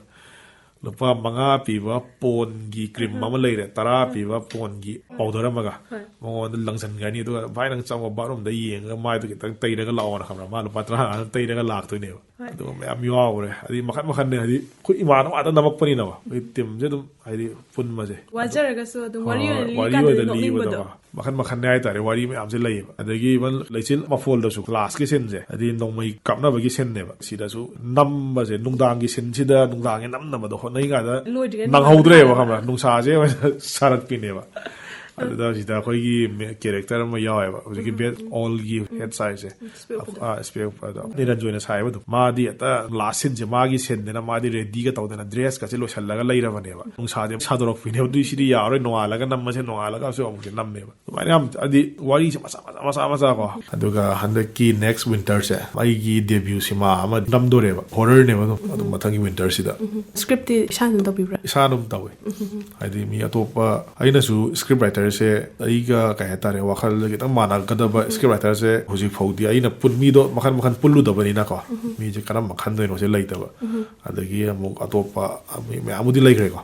ꯂꯨꯄꯥ ꯃꯉꯥ ꯄꯤꯕ ꯄꯣꯟꯒꯤ ꯀ꯭ꯔꯤꯝ ꯑꯃ ꯂꯩꯔꯦ, ꯇꯔꯥ ꯄꯤꯕ ꯄꯣꯟꯒꯤ ꯄꯥꯎꯗꯔ ꯑꯃꯒ꯫ ꯍꯣꯏ꯫ ꯃꯉꯣꯟꯗ ꯂꯪꯁꯟꯒꯅꯤ, ꯑꯗꯨꯒ "ꯚꯥꯏ, ꯅꯪ ꯆꯪꯉꯣ, ꯕꯥꯠꯔꯨꯝꯗ ꯌꯦꯡꯉꯒ ꯃꯥꯏꯗꯣ ꯈꯤꯇꯪ ꯇꯩꯔꯒ ꯂꯥꯛꯑꯣꯅ", ꯈꯪꯕ꯭ꯔꯥ? ꯃꯥ ꯂꯨꯄꯥ ꯇꯔꯥꯃꯉꯥ ꯇꯩꯔꯒ ꯂꯥꯛꯇꯣꯏꯅꯦꯕ꯫ ꯍꯣꯏ꯫ ꯑꯗꯨꯒ ꯃꯌꯥꯝ ꯌꯥꯎꯈ꯭ꯔꯦ꯫ ꯍꯥꯏꯗꯤ ꯃꯈꯟ ꯃꯈꯟꯅꯦ꯫ ꯍꯥꯏꯗꯤ ꯑꯩꯈꯣꯏ ꯏꯃꯥꯟꯅꯕ ꯉꯥꯛꯇ ꯅꯝꯃꯛꯄꯅꯤꯅꯕ, ꯑꯩꯈꯣꯏ ꯇꯤꯝꯁꯦ ꯑꯗꯨꯝ ꯍꯥꯏꯗꯤ ꯄꯨꯟꯕꯁꯦ꯫ ꯋꯥꯖꯔꯒꯁꯨ ꯑꯗꯨꯝ ꯋꯥꯔꯤ ꯑꯣꯏꯅ ꯍꯣꯏ, ꯋꯥꯔꯤ ꯂꯤꯔꯀꯥꯟꯗꯗꯤ ꯑꯣꯏꯅ ꯅꯣꯛꯅꯤꯡꯕꯗꯣ꯫ ꯂꯤꯕꯗꯣꯀꯣ꯫ ꯃꯈꯟ ꯃꯈꯟꯅꯦ ꯍꯥꯏꯇꯥꯔꯦ, ꯋꯥꯔꯤ ꯃꯌꯥꯝꯁꯦ ꯂꯩꯌꯦꯕ꯫ ꯑꯗꯒꯤ even ꯂꯩꯆꯤꯜ ꯃꯐꯣꯜꯗꯁꯨ ꯂꯥꯁꯀꯤ ꯁꯤꯟꯁꯦ, ꯍꯥꯏꯗꯤ ꯅꯣꯡꯃꯩ ꯀꯥꯞꯅꯕꯒꯤ ꯁꯤꯟꯅꯦꯕ꯫ ꯁꯤꯗꯁꯨ ꯅꯝꯕꯁꯦ, ꯅꯨꯡꯗꯥꯡꯒꯤ ꯁꯤꯟꯁꯤꯗ ꯅꯨꯡꯗꯥꯡꯒꯤ ꯅꯝꯅꯕꯗꯣ ꯍꯣꯠꯅꯩ ꯀꯥꯟꯗ ꯂꯣꯏꯗ꯭ꯔꯤꯉꯩ ꯅꯪꯍꯧꯗ꯭ꯔꯦꯕ, ꯅꯨꯡꯗꯥꯡ ꯈꯪꯕ꯭ꯔꯥ? ꯅꯨꯡꯁꯥꯁꯦ ꯑꯣꯏꯅ ꯁꯥꯔꯛꯄꯤꯅꯦꯕ꯫ ꯑꯗꯨꯗ ꯁꯤꯗ ꯑꯩꯈꯣꯏꯒꯤ ꯃꯦ-, ꯀꯦꯔꯦꯛꯇꯔ ꯑꯃ ꯌꯥꯎꯋꯦꯕ, ꯍꯧꯖꯤꯛꯀꯤ ꯕꯦꯠ ꯑꯣꯜꯒꯤ ꯍꯦꯠ ꯁꯥꯏꯁꯦ꯫ ꯏꯁꯄꯦꯛ ꯎꯞꯄꯗꯣ꯫ ꯑꯥ, ꯏꯁꯄꯦꯛ ꯎꯞꯄꯗꯣ꯫ ꯅꯤꯔꯟꯖꯣꯏꯅ ꯁꯥꯏꯕ ꯑꯗꯨꯝ꯫ ꯃꯥꯗꯤ ꯍꯦꯛꯇ ꯂꯥꯁ ꯁꯤꯟꯁꯦ ꯃꯥꯒꯤ ꯁꯤꯟꯗꯅ ꯃꯥꯗꯤ ꯔꯦꯗꯤꯒ ꯇꯧꯗꯅ ꯗ꯭ꯔꯦꯁꯀꯁꯦ ꯂꯣꯏꯁꯤꯜꯂꯒ ꯂꯩꯔꯕꯅꯦꯕ꯫ ꯅꯨꯡꯁꯥꯁꯦ ꯁꯥꯗꯣꯔꯛꯄꯤꯅꯦꯕ꯫ ꯑꯗꯨꯏ ꯁꯤꯗꯤ ꯌꯥꯔꯣꯏ, ꯅꯣꯡꯉꯥꯜꯂꯒ ꯅꯝꯃꯁꯦ, ꯅꯣꯡꯉꯥꯜꯂꯒ ꯑꯃꯁꯨ ꯑꯃꯨꯛꯁꯦ ꯅꯝꯃꯦꯕ꯫ ꯑꯗꯨꯃꯥꯏꯅ ꯌꯥꯝ, ꯍꯥꯏꯗꯤ ꯋꯥꯔꯤꯁꯦ ꯃꯆꯥ ꯃꯆꯥ ꯃꯆꯥ ꯃꯆꯥ ꯀꯣ꯫ ꯑꯗꯨꯒ ꯍꯟꯗꯛꯀꯤ ꯅꯦꯛꯁ ꯋꯤꯟꯇꯔꯁꯦ ꯑꯩꯒꯤ ꯗꯦꯕ꯭ꯌꯨ ꯁꯤꯃꯥ ꯑꯃ ꯅꯝꯗꯣꯔꯦꯕ, ꯍꯣꯔꯔꯅꯦꯕ ꯑꯗꯨꯝ, ꯑꯗꯨꯝ ꯃꯊꯪꯒꯤ ꯋꯤꯟꯇꯔꯁꯤꯗ꯫ ꯁ꯭ꯀ꯭ꯔꯤꯞꯇꯤ ꯏꯁꯥꯅ ꯑꯗꯨꯝ ꯇꯧꯕꯤꯕ꯭ꯔꯥ? ꯏꯁꯥꯅ ꯑꯗꯨꯝ ꯇꯧꯋꯦ꯫ ꯍꯥꯏꯗꯤ ꯃꯤ ꯑꯇꯣꯞꯄ, ꯑꯩꯅꯁꯨ ꯁ꯭ꯀ꯭ꯔꯤꯞ ꯔꯥꯏꯇꯔꯁꯦ ꯑꯩꯒ ꯀꯩ ꯍꯥꯏꯇꯥꯔꯦ, ꯋꯥꯈꯜꯗ ꯈꯤꯇꯪ ꯃꯥꯟꯅꯒꯗꯕ ꯁ꯭ꯀ꯭ꯔꯤꯞ ꯔꯥꯏꯇꯔꯁꯦ ꯍꯧꯖꯤꯛ ꯐꯥꯎꯗꯤ ꯑꯩꯅ ꯄꯨꯟ-, ꯃꯤꯗꯣ ꯃꯈꯜ ꯃꯈꯜ ꯄꯨꯜꯂꯨꯗꯕꯅꯤꯅꯀꯣ, ꯃꯤꯁꯦ ꯀꯔꯝꯕ ꯈꯟꯗꯣꯏꯅꯣꯁꯦ ꯂꯩꯇꯕ꯫ ꯑꯗꯒꯤ ꯑꯃꯨꯛ ꯑꯇꯣꯞꯄ ꯃꯤ ꯃꯌꯥꯝꯕꯨꯗꯤ ꯂꯩꯈ꯭ꯔꯦꯀꯣ꯫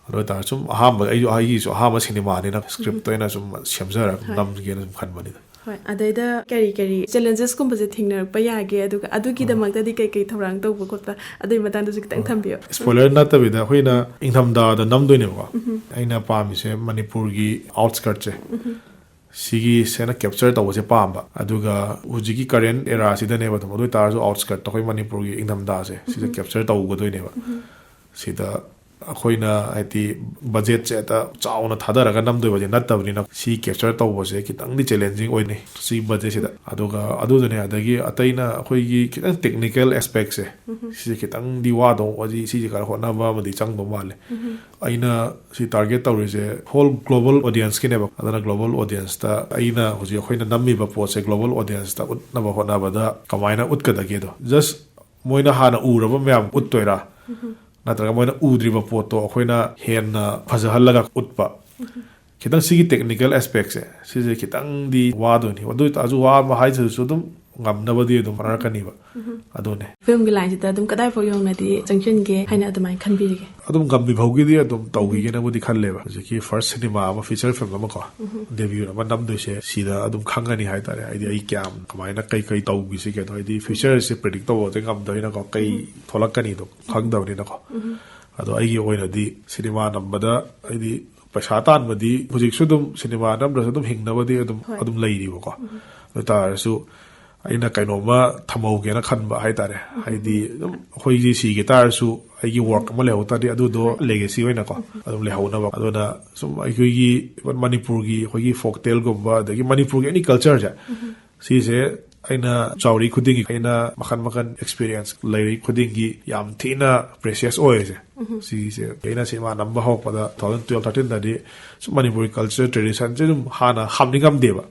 ꯑꯗꯨ ꯑꯣꯏꯇꯥꯔꯁꯨ ꯁꯨꯝ ꯑꯍꯥꯟꯕ, ꯑꯩꯁꯨ, ꯑꯩꯒꯤꯁꯨ ꯑꯍꯥꯟꯕ ꯁꯤꯅꯦꯃꯥꯅꯤꯅ ꯁ꯭ꯀ꯭ꯔꯤꯞꯇꯣ ꯑꯩꯅ ꯁꯨꯝ ꯁꯦꯝꯖꯔꯒ ꯍꯣꯏ꯫ ꯅꯝꯒꯦꯅ ꯁꯨꯝ ꯈꯟꯕꯅꯤꯗ꯫ ꯍꯣꯏ, ꯑꯗꯩꯗ ꯀꯔꯤ ꯀꯔꯤ ꯆꯦꯂꯦꯟꯖꯦꯁꯀꯨꯝꯕꯁꯦ ꯊꯦꯡꯅꯔꯛꯄ ꯌꯥꯒꯦ, ꯑꯗꯨꯒ ꯑꯗꯨꯒꯤꯗꯃꯛꯇꯗꯤ ꯀꯩ ꯀꯩ ꯊꯧꯔꯥꯡ ꯇꯧꯕ ꯈꯣꯠꯄ, ꯑꯗꯨꯒꯤ ꯃꯇꯥꯡꯗꯁꯨ ꯈꯤꯇꯪ ꯊꯝꯕꯤꯌꯣ꯫ ꯁ꯭ꯄꯣꯏꯂꯔ ꯅꯠꯇꯕꯤꯗ ꯑꯩꯈꯣꯏꯅ ꯏꯪꯊꯝꯊꯥꯗ ꯅꯝꯗꯣꯏꯅꯦꯕꯀꯣ꯫ ꯑꯩꯅ ꯄꯥꯝꯃꯤꯁꯦ ꯃꯅꯤꯄꯨꯔꯒꯤ ꯑꯥꯎꯠꯁ꯭ꯀꯔꯠꯁꯦ, ꯁꯤꯒꯤ ꯁꯦꯅ ꯀꯦꯞꯆꯔ ꯇꯧꯕꯁꯦ ꯄꯥꯝꯕ꯫ ꯑꯗꯨꯒ ꯍꯧꯖꯤꯛꯀꯤ ꯀꯔꯦꯟ ꯑꯦꯔꯥꯁꯤꯗꯅꯦꯕ ꯑꯗꯨꯝ, ꯑꯗꯨ ꯑꯣꯏꯇꯥꯔꯁꯨ ꯑꯥꯎꯠꯁ꯭ꯀꯔꯠꯇ ꯑꯩꯈꯣꯏ ꯃꯅꯤꯄꯨꯔꯒꯤ ꯏꯪꯊꯝꯊꯥꯁꯦ ꯁꯤꯗ ꯀꯦꯞꯆꯔ ꯇꯧꯒꯗꯣꯏꯅꯦꯕ꯫ ꯁꯤꯗ ꯑꯩꯈꯣꯏꯅ ꯍꯥꯏꯗꯤ ꯕꯖꯦꯠꯁꯦ ꯍꯦꯛꯇ ꯆꯥꯎꯅ ꯊꯥꯗꯔꯒ ꯅꯝꯗꯣꯏꯕꯁꯦ ꯅꯠꯇꯕꯅꯤꯅ, ꯁꯤ ꯀꯦꯞꯆꯔ ꯇꯧꯕꯁꯦ ꯈꯤꯇꯪꯗꯤ ꯆꯦꯂꯦꯟꯖꯤꯡ ꯑꯣꯏꯅꯤ ꯁꯤ ꯕꯖꯦꯠꯁꯤꯗ꯫ ꯑꯗꯨꯒ ꯑꯗꯨꯗꯨꯅꯦ, ꯑꯗꯒꯤ ꯑꯇꯩꯅ ꯑꯩꯈꯣꯏꯒꯤ ꯈꯤꯇꯪ ꯇꯦꯛꯅꯤꯀꯦꯜ ꯑꯦꯁꯄꯦꯛꯁꯦ, ꯁꯤꯁꯦ ꯈꯤꯇꯪꯗꯤ ꯋꯥꯗꯧ, ꯍꯥꯏꯗꯤ ꯁꯤꯁꯦ ꯈꯔ ꯍꯣꯠꯅꯕ ꯑꯃꯗꯤ ꯆꯪꯗꯧ ꯃꯥꯜꯂꯦ꯫ ꯑꯩꯅ ꯁꯤ ꯇꯥꯔꯒꯦꯠ ꯇꯧꯔꯤꯁꯦ ꯍꯣꯜ ꯒ꯭ꯂꯣꯕꯜ ꯑꯣꯗꯤꯌꯟꯁꯀꯤꯅꯦꯕ꯫ ꯑꯗꯨꯅ ꯒ꯭ꯂꯣꯕꯜ ꯑꯣꯗꯤꯌꯟꯁꯇ ꯑꯩꯅ ꯍꯧꯖꯤꯛ ꯑꯩꯈꯣꯏꯅ ꯅꯝꯃꯤꯕ ꯄꯣꯠꯁꯦ ꯒ꯭ꯂꯣꯕꯜ ꯑꯣꯗꯤꯌꯟꯁꯇ ꯎꯠꯅꯕ ꯍꯣꯠꯅꯕꯗ ꯀꯃꯥꯏꯅ ꯎꯠꯀꯗꯒꯦꯗꯣ, ꯖꯁ ꯃꯣꯏꯅ ꯍꯥꯟꯅ ꯎꯔꯕ ꯃꯌꯥꯝ ꯎꯠꯇꯣꯏꯔꯥ, ꯅꯠꯇ꯭ꯔꯒ ꯃꯣꯏꯅ ꯎꯗ꯭ꯔꯤꯕ ꯄꯣꯠꯇꯣ ꯑꯩꯈꯣꯏꯅ ꯍꯦꯟꯅ ꯐꯖꯍꯜꯂꯒ ꯎꯠꯄ? ꯈꯤꯇꯪ ꯁꯤꯒꯤ ꯇꯦꯛꯅꯤꯀꯦꯜ ꯑꯦꯁꯄꯦꯛꯁꯦ, ꯁꯤꯁꯦ ꯈꯤꯇꯪꯗꯤ ꯋꯥꯗꯣꯏꯅꯤ꯫ ꯑꯗꯨ ꯑꯣꯏꯇꯥꯔꯁꯨ ꯋꯥꯕ ꯍꯥꯏꯁꯤꯁꯨ ꯑꯗꯨꯝ ꯉꯝꯅꯕꯗꯤ ꯑꯗꯨꯝ ꯍꯣꯠꯅꯔꯛꯀꯅꯤꯕ꯫ ꯑꯗꯨꯅꯦ꯫ ꯐꯤꯂꯝꯒꯤ ꯂꯥꯏꯟꯁꯤꯗ ꯑꯗꯨꯝ ꯀꯗꯥꯏ ꯐꯥꯎ ꯌꯧꯅꯗꯤ ꯆꯪꯁꯤꯟꯒꯦ ꯍꯥꯏꯅ ꯑꯗꯨꯃꯥꯏꯅ ꯈꯟꯕꯤꯔꯤꯒꯦ? ꯑꯗꯨꯝ ꯉꯝꯕꯤ ꯐꯥꯎꯒꯤꯗꯤ ꯑꯗꯨꯝ ꯇꯧꯈꯤꯒꯦꯅꯕꯨꯗꯤ ꯈꯜꯂꯦꯕ꯫ ꯍꯧꯖꯤꯛꯀꯤ ꯐꯥꯔꯁ ꯁꯤꯅꯦꯃꯥ ꯑꯃ, ꯐꯤꯆꯔ ꯐꯤꯂꯝ ꯑꯃ ꯀꯣ, ꯗꯦꯕ꯭ꯌꯨ ꯑꯃ ꯅꯝꯗꯣꯏꯁꯦ ꯁꯤꯗ ꯑꯗꯨꯝ ꯈꯪꯒꯅꯤ ꯍꯥꯏꯇꯥꯔꯦ꯫ ꯍꯥꯏꯗꯤ ꯑꯩ ꯀꯌꯥꯝ ꯀꯃꯥꯏꯅ ꯀꯩ ꯀꯩ ꯇꯧꯈꯤꯁꯤꯒꯦꯗꯣ, ꯍꯥꯏꯗꯤ ꯐ꯭ꯌꯨꯆꯔꯁꯦ ꯄ꯭ꯔꯤꯗꯤꯛ ꯇꯧꯕꯗꯤ ꯉꯝꯗꯕꯅꯤꯅꯀꯣ, ꯀꯩ ꯊꯣꯛꯂꯛꯀꯅꯤꯗꯣ ꯈꯪꯗꯕꯅꯤꯅꯀꯣ꯫ ꯑꯗꯣ ꯑꯩꯒꯤ ꯑꯣꯏꯅꯗꯤ ꯁꯤꯅꯦꯃꯥ ꯅꯝꯕꯗ ꯍꯥꯏꯗꯤ ꯄꯩꯁꯥ ꯇꯥꯟꯕꯗꯤ ꯍꯧꯖꯤꯛꯁꯨ ꯑꯗꯨꯝ ꯁꯤꯅꯦꯃꯥ ꯅꯝꯗ꯭ꯔꯁꯨ ꯑꯗꯨꯝ ꯍꯤꯡꯅꯕꯗꯤ ꯑꯗꯨꯝ, ꯍꯣꯏ꯫ ꯑꯗꯨꯝ ꯂꯩꯔꯤꯕꯀꯣ꯫ ꯑꯗꯨ ꯑꯣꯏꯇꯥꯔꯁꯨ ꯑꯩꯅ ꯀꯩꯅꯣꯝꯃ ꯊꯝꯍꯧꯒꯦꯅ ꯈꯟꯕ ꯍꯥꯏꯇꯥꯔꯦ꯫ ꯍꯥꯏꯗꯤ ꯑꯗꯨꯝ ꯑꯩꯈꯣꯏꯁꯤ ꯁꯤꯒꯦ ꯇꯥꯔꯁꯨ ꯑꯩꯒꯤ ꯋꯥꯔꯛ ꯑꯃ ꯂꯩꯍꯧ ꯇꯥꯔꯗꯤ ꯑꯗꯨꯗꯣ ꯂꯦꯒꯦꯁꯤ ꯑꯣꯏꯅꯀꯣ ꯑꯗꯨꯝ ꯂꯩꯍꯧꯅꯕ꯫ ꯑꯗꯨꯅ ꯁꯨꯝ ꯑꯩꯈꯣꯏꯒꯤ ꯃꯅꯤꯄꯨꯔꯒꯤ ꯑꯩꯈꯣꯏꯒꯤ ꯐꯣꯛ ꯇꯦꯜꯒꯨꯝꯕ, ꯑꯗꯒꯤ ꯃꯅꯤꯄꯨꯔꯒꯤ ꯑꯦꯅꯤ ꯀꯜꯆꯔꯁꯦ, ꯁꯤꯁꯦ ꯑꯩꯅ ꯆꯥꯎꯔꯤ ꯈꯨꯗꯤꯡꯒꯤ, ꯑꯩꯅ ꯃꯈꯜ ꯃꯈꯜ ꯑꯦꯛꯁꯄꯤꯔꯤꯌꯦꯟꯁ ꯂꯩꯔꯤ ꯈꯨꯗꯤꯡꯒꯤ ꯌꯥꯝ ꯊꯤꯅ ꯄ꯭ꯔꯦꯁꯤꯌꯁ ꯑꯣꯏꯔꯤꯁꯦ꯫ ꯁꯤꯁꯦ ꯑꯩꯅ ꯁꯤꯅꯦꯃꯥ ꯅꯝꯕ ꯍꯧꯔꯛꯄꯗ two thousand twelve thirteenꯗꯗꯤ ꯁꯨꯝ ꯃꯅꯤꯄꯨꯔꯤ ꯀꯜꯆꯔ ꯇ꯭ꯔꯦꯗꯤꯁꯟꯁꯦ ꯑꯗꯨꯝ ꯍꯥꯟꯅ ꯍꯥꯞꯅꯤꯡꯉꯝꯗꯦꯕ꯫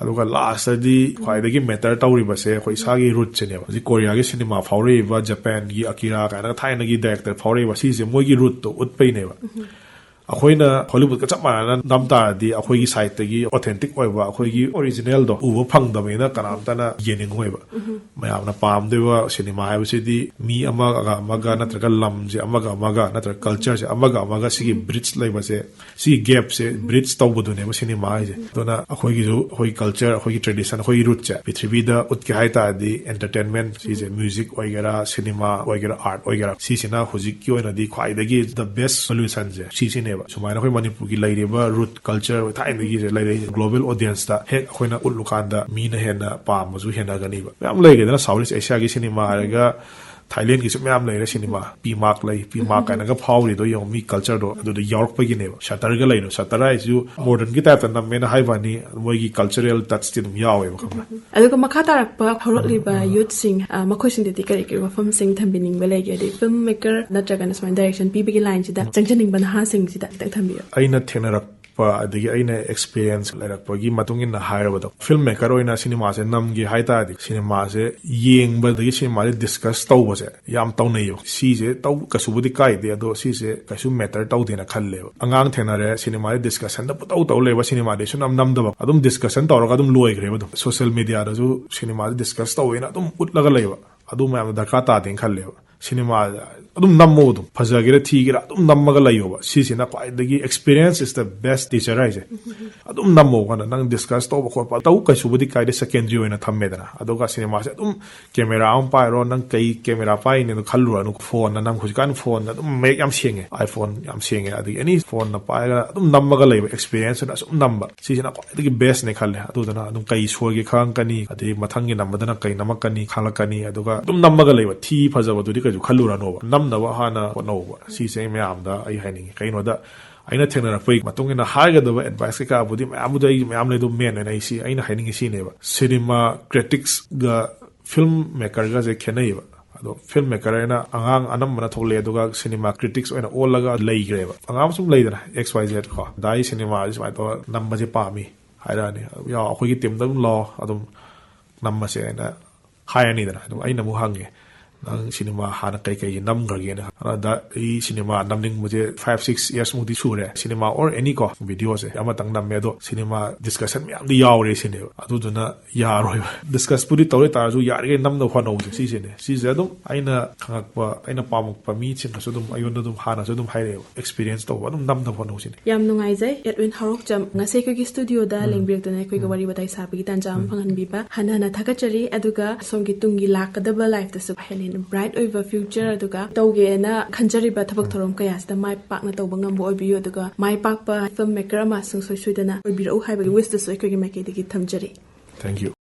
ꯑꯗꯨꯒ ꯂꯥꯁꯇꯗꯤ ꯈ꯭ꯋꯥꯏꯗꯒꯤ ꯃꯦꯇꯔ ꯇꯧꯔꯤꯕꯁꯦ ꯑꯩꯈꯣꯏ ꯏꯁꯥꯒꯤ ꯔꯨꯠꯁꯤꯅꯦꯕ꯫ ꯍꯧꯖꯤꯛ ꯀꯣꯔꯤꯌꯥꯒꯤ ꯁꯤꯅꯦꯃꯥ ꯐꯥꯎꯔꯛꯏꯕ, ꯖꯄꯥꯟꯒꯤ ꯑꯀꯤꯔꯥ ꯀꯥꯏꯅꯒ ꯊꯥꯏꯅꯒꯤ ꯗꯥꯏꯔꯦꯛꯇꯔ ꯐꯥꯎꯔꯛꯏꯕ, ꯁꯤꯁꯦ ꯃꯣꯏꯒꯤ ꯔꯨꯠꯇꯣ ꯎꯠꯄꯩꯅꯦꯕ꯫ ꯑꯩꯈꯣꯏꯅ ꯍꯣꯂꯤꯋꯨꯗꯀ ꯆꯞ ꯃꯥꯟꯅꯅ ꯅꯝ ꯇꯥꯔꯗꯤ ꯑꯩꯈꯣꯏꯒꯤ ꯁꯥꯏꯠꯇꯒꯤ ꯑꯣꯊꯦꯟꯇꯤꯛ ꯑꯣꯏꯕ ꯑꯩꯈꯣꯏꯒꯤ ꯑꯣꯔꯤꯖꯤꯅꯦꯜꯗꯣ ꯎꯕ ꯐꯪꯗꯕꯅꯤꯅ ꯀꯅꯥꯝꯇꯅ ꯌꯦꯡꯅꯤꯡꯉꯣꯏꯕ꯫ ꯃꯌꯥꯝꯅ ꯄꯥꯝꯗꯣꯏꯕ ꯁꯤꯅꯦꯃꯥ ꯍꯥꯏꯕꯁꯤꯗꯤ ꯃꯤ ꯑꯃꯒ ꯑꯃꯒ ꯅꯠꯇ꯭ꯔꯒ ꯂꯝꯁꯦ ꯑꯃꯒ ꯑꯃꯒ ꯅꯠꯇ꯭ꯔꯒ ꯀꯜꯆꯔꯁꯦ ꯑꯃꯒ ꯑꯃꯒ ꯁꯤꯒꯤ ꯕ꯭ꯔꯤꯖ ꯂꯩꯕꯁꯦ, ꯁꯤꯒꯤ ꯒꯦꯞꯁꯦ ꯕ꯭ꯔꯤꯖ ꯇꯧꯕꯗꯨꯅꯦꯕ ꯁꯤꯅꯦꯃꯥ ꯍꯥꯏꯁꯦ꯫ ꯑꯗꯨꯅ ꯑꯩꯈꯣꯏꯒꯤꯁꯨ ꯑꯩꯈꯣꯏꯒꯤ ꯀꯜꯆꯔ, ꯑꯩꯈꯣꯏꯒꯤ ꯇ꯭ꯔꯦꯗꯤꯁꯟ, ꯑꯩꯈꯣꯏꯒꯤ ꯔꯨꯠꯁꯦ ꯄ꯭ꯔꯤꯊꯤꯕꯤꯗ ꯎꯠꯀꯦ ꯍꯥꯏ ꯇꯥꯔꯗꯤ ꯑꯦꯟꯇꯔꯇꯦꯟꯃꯦꯟ ꯁꯤꯁꯦ, ꯃ꯭ꯌꯨꯖꯤꯛ ꯑꯣꯏꯒꯦꯔꯥ, ꯁꯤꯅꯦꯃꯥ ꯑꯣꯏꯒꯦꯔꯥ, ꯑꯥꯔꯠ ꯑꯣꯏꯒꯦꯔꯥ, ꯁꯤꯁꯤꯅ ꯍꯧꯖꯤꯛꯀꯤ ꯑꯣꯏꯅꯗꯤ ꯈ꯭ꯋꯥꯏꯗꯒꯤ the best solutionꯁꯦ ꯁꯤꯁꯤꯅꯦꯕ꯫ ꯁꯨꯃꯥꯏꯅ ꯑꯩꯈꯣꯏ ꯃꯅꯤꯄꯨꯔꯒꯤ ꯂꯩꯔꯤꯕ ꯔꯨꯠ ꯀꯜꯆꯔ ꯊꯥꯏꯅꯗꯒꯤꯁꯦ ꯂꯩꯔꯛꯏꯁꯦ ꯒ꯭ꯂꯣꯕꯦꯜ ꯑꯣꯗꯤꯌꯟꯁꯇ ꯍꯦꯛ ꯑꯩꯈꯣꯏꯅ ꯎꯠꯂꯨꯀꯥꯟꯗ ꯃꯤꯅ ꯍꯦꯟꯅ ꯄꯥꯝꯕꯁꯨ ꯍꯦꯟꯅꯒꯅꯤꯕ꯫ ꯃꯌꯥꯝ ꯂꯩꯈ꯭ꯔꯦꯗꯅ ꯁꯥꯎꯠ ꯏꯁ ꯑꯦꯁꯤꯌꯥꯒꯤ ꯁꯤꯅꯦꯃꯥ ꯍꯥꯏꯔꯒ ꯊꯥꯏꯂꯦꯟꯒꯤꯁꯨ ꯃꯌꯥꯝ ꯂꯩꯔꯦ ꯁꯤꯅꯦꯃꯥ꯫ ꯄꯤ ꯃꯥꯔꯛ ꯂꯩ, ꯄꯤ ꯃꯥꯔꯛ ꯀꯥꯏꯅꯒ ꯐꯥꯎꯔꯤꯗꯣ ꯌꯦꯡꯉꯣ, ꯃꯤ ꯀꯜꯆꯔꯗꯣ ꯑꯗꯨꯗ ꯌꯥꯎꯔꯛꯄꯒꯤꯅꯦꯕ꯫ ꯁꯇꯔꯒ ꯂꯩꯔꯣ, ꯁꯇꯔ ꯍꯥꯏꯁꯤꯁꯨ ꯃꯣꯗꯔꯟꯒꯤ ꯇꯥꯏꯞꯇ ꯅꯝꯃꯦꯅ ꯍꯥꯏꯕ ꯋꯥꯅꯤ, ꯃꯣꯏꯒꯤ ꯀꯜꯆꯔꯦꯜ ꯇꯆꯇꯤ ꯑꯗꯨꯝ ꯌꯥꯎꯋꯦꯕ, ꯈꯪꯕ꯭ꯔꯥ? ꯑꯗꯨꯒ ꯃꯈꯥ ꯇꯥꯔꯛꯄ ꯍꯧꯔꯛꯂꯤꯕ ꯌꯨꯠꯁꯤꯡ, ꯑ, ꯃꯈꯣꯏꯁꯤꯡꯗꯗꯤ ꯀꯔꯤ ꯀꯔꯤ ꯋꯥꯐꯝꯁꯤꯡ ꯊꯝꯕꯤꯅꯤꯡꯕ ꯂꯩꯒꯦ? ꯍꯥꯏꯗꯤ ꯐꯤꯜꯝ ꯃꯦꯀꯔ ꯅꯠꯇ꯭ꯔꯒꯅ ꯁꯨꯃꯥꯏꯅ ꯗꯥꯏꯔꯦꯛꯁꯟ ꯄꯤꯕꯒꯤ ꯂꯥꯏꯟꯁꯤꯗ ꯆꯪꯖꯅꯤꯡꯕ ꯅꯍꯥꯁꯤꯡꯁꯤꯗ ꯈꯤꯇꯪ ꯊꯝꯕꯤꯌꯨ꯫ ꯑꯩꯅ ꯊꯦꯡꯅꯔꯛꯄ ꯑꯗꯒꯤ ꯑꯩꯅ ꯑꯦꯛꯁꯄꯤꯔꯤꯌꯦꯟꯁ ꯂꯩꯔꯛꯄꯒꯤ ꯃꯇꯨꯡ ꯏꯟꯅ ꯍꯥꯏꯔꯕꯗ, ꯐꯤꯜꯝ ꯃꯦꯀꯔ ꯑꯣꯏꯅ ꯁꯤꯅꯦꯃꯥꯁꯦ ꯅꯝꯒꯦ ꯍꯥꯏ ꯇꯥꯔꯗꯤ ꯁꯤꯅꯦꯃꯥꯁꯦ ꯌꯦꯡꯕꯗꯒꯤ ꯁꯤꯅꯦꯃꯥꯁꯦ ꯗꯤꯁꯀꯁ ꯇꯧꯕꯁꯦ ꯌꯥꯝ ꯇꯧꯅꯩꯌꯦꯕ꯫ ꯁꯤꯁꯦ ꯇꯧ ꯀꯩꯁꯨꯕꯨꯗꯤ ꯀꯥꯏꯗꯦ, ꯑꯗꯣ ꯁꯤꯁꯦ ꯀꯩꯁꯨ ꯃꯦꯇꯔ ꯇꯧꯗꯦꯅ ꯈꯜꯂꯦꯕ꯫ ꯑꯉꯥꯡ ꯊꯦꯡꯅꯔꯦ, ꯁꯤꯅꯦꯃꯥꯁꯦ ꯗꯤꯁꯀꯁꯟꯗ ꯄꯨꯇꯧ ꯇꯧ ꯂꯩꯕ, ꯁꯤꯅꯦꯃꯥꯗꯤ ꯁꯨꯝ ꯅꯝ ꯅꯝꯗꯕ, ꯑꯗꯨꯝ ꯗꯤꯁꯀꯁꯟ ꯇꯧꯔꯒ ꯑꯗꯨꯝ ꯂꯣꯏꯈ꯭ꯔꯦꯕ꯫ ꯑꯗꯨꯝ ꯁꯣꯁꯤꯌꯦꯜ ꯃꯦꯗꯤꯌꯥꯗꯁꯨ ꯁꯤꯅꯦꯃꯥꯁꯦ ꯗꯤꯁꯀꯁ ꯇꯧꯋꯦꯅ ꯑꯗꯨꯝ ꯎꯠꯂꯒ ꯂꯩꯕ, ꯑꯗꯨ ꯃꯌꯥꯝꯗꯣ ꯗꯔꯀꯥꯔ ꯇꯥꯗꯦꯅ ꯈꯜꯂꯦꯕ꯫ ꯁꯤꯅꯦꯃꯥ ꯑꯗꯨꯝ ꯅꯝꯃꯣ, ꯑꯗꯨꯝ ꯐꯖꯒꯦꯔꯥ ꯊꯤꯒꯦꯔꯥ ꯑꯗꯨꯝ ꯅꯝꯃꯒ ꯂꯩꯌꯣꯕ꯫ ꯁꯤꯁꯤꯅ ꯈ꯭ꯋꯥꯏꯗꯒꯤ experience is the best teacher ꯍꯥꯏꯁꯦ꯫ ꯑꯗꯨꯝ ꯅꯝꯃꯣ ꯀꯥꯟꯗ ꯅꯪ discuss ꯇꯧꯕ ꯈꯣꯠꯄ ꯇꯧ, ꯀꯩꯁꯨꯕꯨꯗꯤ ꯀꯥꯏꯗꯦ, secondary ꯑꯣꯏꯅ ꯊꯝꯃꯦꯗꯅ꯫ ꯑꯗꯨꯒ ꯁꯤꯅꯦꯃꯥꯁꯦ ꯑꯗꯨꯝ ꯀꯦꯃꯦꯔꯥ ꯑꯃ ꯄꯥꯏꯔꯣ, ꯅꯪ ꯀꯩ ꯀꯦꯃꯦꯔꯥ ꯄꯥꯏꯔꯤꯅꯦꯗꯣ ꯈꯜꯂꯨꯔꯅꯨ꯫ ꯐꯣꯟꯅ ꯅꯝ, ꯍꯧꯖꯤꯛꯀꯥꯟ ꯐꯣꯟꯅ ꯑꯗꯨꯝ ꯃꯌꯦꯛ ꯌꯥꯝ ꯁꯦꯡꯉꯦ, iPhone ꯌꯥꯝ ꯁꯦꯡꯉꯦ, ꯑꯗꯒꯤ any ꯐꯣꯟꯅ ꯄꯥꯏꯔꯒ ꯑꯗꯨꯝ ꯅꯝꯃꯒ ꯂꯩꯕ experience ꯑꯗꯨꯅ ꯑꯁꯨꯝ ꯅꯝꯕ꯫ ꯁꯤꯁꯤꯅ ꯈ꯭ꯋꯥꯏꯗꯒꯤ best ꯅꯦ ꯈꯜꯂꯦ꯫ ꯑꯗꯨꯗꯨꯅ ꯑꯗꯨꯝ ꯀꯩ ꯁꯣꯏꯒꯦ ꯈꯪꯉꯛꯀꯅꯤ, ꯑꯗꯩ ꯃꯊꯪꯒꯤ ꯅꯝꯕꯗꯅ ꯀꯩ ꯅꯝꯃꯛꯀꯅꯤ ꯈꯪꯂꯛꯀꯅꯤ꯫ ꯑꯗꯨꯒ ꯑꯗꯨꯝ ꯅꯝꯃꯒ ꯂꯩꯕ, ꯊꯤ ꯐꯖꯕꯗꯨꯗꯤ ꯀꯩꯁꯨ ꯈꯜꯂꯨꯔꯅꯣꯕ, ꯅꯝꯅꯕ ꯍꯥꯟꯅ ꯍꯣꯠꯅꯧꯕ꯫ ꯁꯤꯁꯦ ꯑꯩ ꯃꯌꯥꯝꯗ ꯑꯩ ꯍꯥꯏꯅꯤꯡꯉꯤ꯫ ꯀꯩꯅꯣꯗ ꯑꯩꯅ ꯊꯦꯡꯅꯔꯛꯄꯒꯤ ꯃꯇꯨꯡ ꯏꯟꯅ ꯍꯥꯏꯒꯗꯕ advice ꯀꯩꯀꯥꯕꯨꯗꯤ ꯃꯌꯥꯝꯕꯨꯗꯤ ꯑꯩ ꯃꯌꯥꯝ ꯂꯩ, ꯑꯗꯨꯝ main ꯑꯣꯏꯅ ꯑꯩ ꯁꯤ ꯑꯩꯅ ꯍꯥꯏꯅꯤꯡꯉꯤ ꯁꯤꯅꯦꯕ, ꯁꯤꯅꯦꯃꯥ critics ꯒ film maker ꯒꯁꯦ ꯈꯦꯠꯅꯩꯌꯦꯕ꯫ ꯑꯗꯣ film maker ꯍꯥꯏꯅ ꯑꯉꯥꯡ ꯑꯅꯝꯕꯅ ꯊꯣꯛꯂꯛꯑꯦ, ꯑꯗꯨꯒ ꯁꯤꯅꯦꯃꯥ critics ꯑꯣꯏꯅ ꯑꯣꯜꯂꯒ ꯂꯩꯈ꯭ꯔꯦꯕ꯫ ꯑꯉꯥꯡ ꯁꯨꯝ ꯂꯩꯗꯅ, X Y Z ꯀꯣ, "ꯗꯥ, ꯑꯩ ꯁꯤꯅꯦꯃꯥꯁꯦ ꯁꯨꯃꯥꯏꯅ ꯇꯧꯔ ꯅꯝꯕꯁꯦ ꯄꯥꯝꯃꯤ" ꯍꯥꯏꯔꯛꯑꯅꯤ꯫ "ꯌꯥꯎ, ꯑꯩꯈꯣꯏꯒꯤ team ꯗ ꯑꯗꯨꯝ ꯂꯥꯛꯑꯣ, ꯑꯗꯨꯝ ꯅꯝꯃꯁꯦ" ꯍꯥꯏꯅ ꯍꯥꯏꯔꯅꯤꯗꯅ꯫ ꯑꯗꯨꯝ ꯑꯩꯅ ꯑꯃꯨꯛ ꯍꯪꯉꯦ, "ꯅꯪ ꯁꯤꯅꯦꯃꯥ ꯍꯥꯟꯅ ꯀꯩ ꯀꯩ ꯅꯝꯈ꯭ꯔꯒꯦꯅ?" ꯑꯗ ꯑꯩ ꯁꯤꯅꯦꯃꯥ ꯅꯝꯅꯤꯡꯕꯁꯦ five six years ꯃꯨꯛꯇꯤ ꯁꯨꯔꯦ꯫ ꯁꯤꯅꯦꯃꯥ or any ꯀꯣ, video ꯁꯦ ꯑꯃꯇꯪ ꯅꯝꯃꯦ, ꯑꯗꯣ ꯁꯤꯅꯦꯃꯥ discussion ꯃꯌꯥꯝꯗꯤ ꯌꯥꯎꯔꯦ ꯁꯤꯅꯦꯕ꯫ ꯑꯗꯨꯗꯨꯅ ꯌꯥꯔꯣꯏꯕ꯫ Discuss ꯄꯨꯗꯤ ꯇꯧꯔꯦ ꯇꯥꯔꯁꯨ, ꯌꯥꯔꯤꯈꯩ ꯅꯝꯅꯕ ꯍꯣꯠꯅꯧꯁꯦ, ꯁꯤꯁꯤꯅꯦ꯫ ꯁꯤꯁꯦ ꯑꯗꯨꯝ ꯑꯩꯅ ꯈꯪꯉꯛꯄ, ꯑꯩꯅ ꯄꯥꯝꯃꯛꯄ ꯃꯤꯁꯤꯡꯅꯁꯨ ꯑꯗꯨꯝ ꯑꯩꯉꯣꯟꯗ ꯑꯗꯨꯝ ꯍꯥꯟꯅꯁꯨ ꯑꯗꯨꯝ ꯍꯥꯏꯔꯛꯑꯦꯕ, experience ꯇꯧꯕ ꯑꯗꯨꯝ ꯅꯝꯅꯕ ꯍꯣꯠꯅꯧꯁꯤꯅꯦ꯫ ꯌꯥꯝ ꯅꯨꯡꯉꯥꯏꯖꯩ, ꯑꯦꯗꯋꯤꯟ ꯍꯥꯔꯣꯛꯆꯝ, ꯉꯁꯤ ꯑꯩꯈꯣꯏꯒꯤ studio ꯗ ꯎꯝ꯫ ꯂꯦꯡꯕꯤꯔꯛꯇꯨꯅ ꯑꯩꯈꯣꯏꯒ ꯎꯝ꯫ ꯋꯥꯔꯤ ꯋꯥꯇꯥꯏ ꯁꯥꯕꯒꯤ ꯇꯥꯟꯖꯥ ꯑꯃ ꯎꯝ꯫ ꯐꯪꯍꯟꯕꯤꯕ ꯍꯟꯅ ꯍꯟꯅ ꯊꯥꯒꯠꯆꯔꯤ꯫ ꯑꯗꯨꯒ ꯁꯣꯝꯒꯤ ꯇꯨꯡꯒꯤ ꯂꯥꯛꯀꯗꯕ life ꯇꯁꯨ ꯍꯦꯟꯅ ꯍꯦꯟꯅ bright ꯑꯣꯏꯕ future, ꯑꯗꯨꯒ ꯇꯧꯒꯦꯅ ꯈꯟꯖꯔꯤꯕ ꯊꯕꯛ ꯎꯝ꯫ ꯊꯧꯔꯝ ꯀꯌꯥꯁꯤꯗ ꯃꯥꯏ ꯄꯥꯛꯅ ꯇꯧꯕ ꯉꯝꯕ ꯑꯣꯏꯕꯤꯌꯨ, ꯑꯗꯨꯒ ꯃꯥꯏ ꯄꯥꯛꯄ film maker ꯑꯃ ꯁꯨꯡꯁꯣꯏ ꯁꯣꯏꯗꯅ ꯑꯣꯏꯕꯤꯔꯛꯎ ꯍꯥꯏꯕꯒꯤ wish ꯇꯁꯨ ꯑꯩꯈꯣꯏꯒꯤ ꯃꯥꯏꯀꯩꯗꯒꯤ ꯊꯝꯖꯔꯤ꯫ Thank you꯫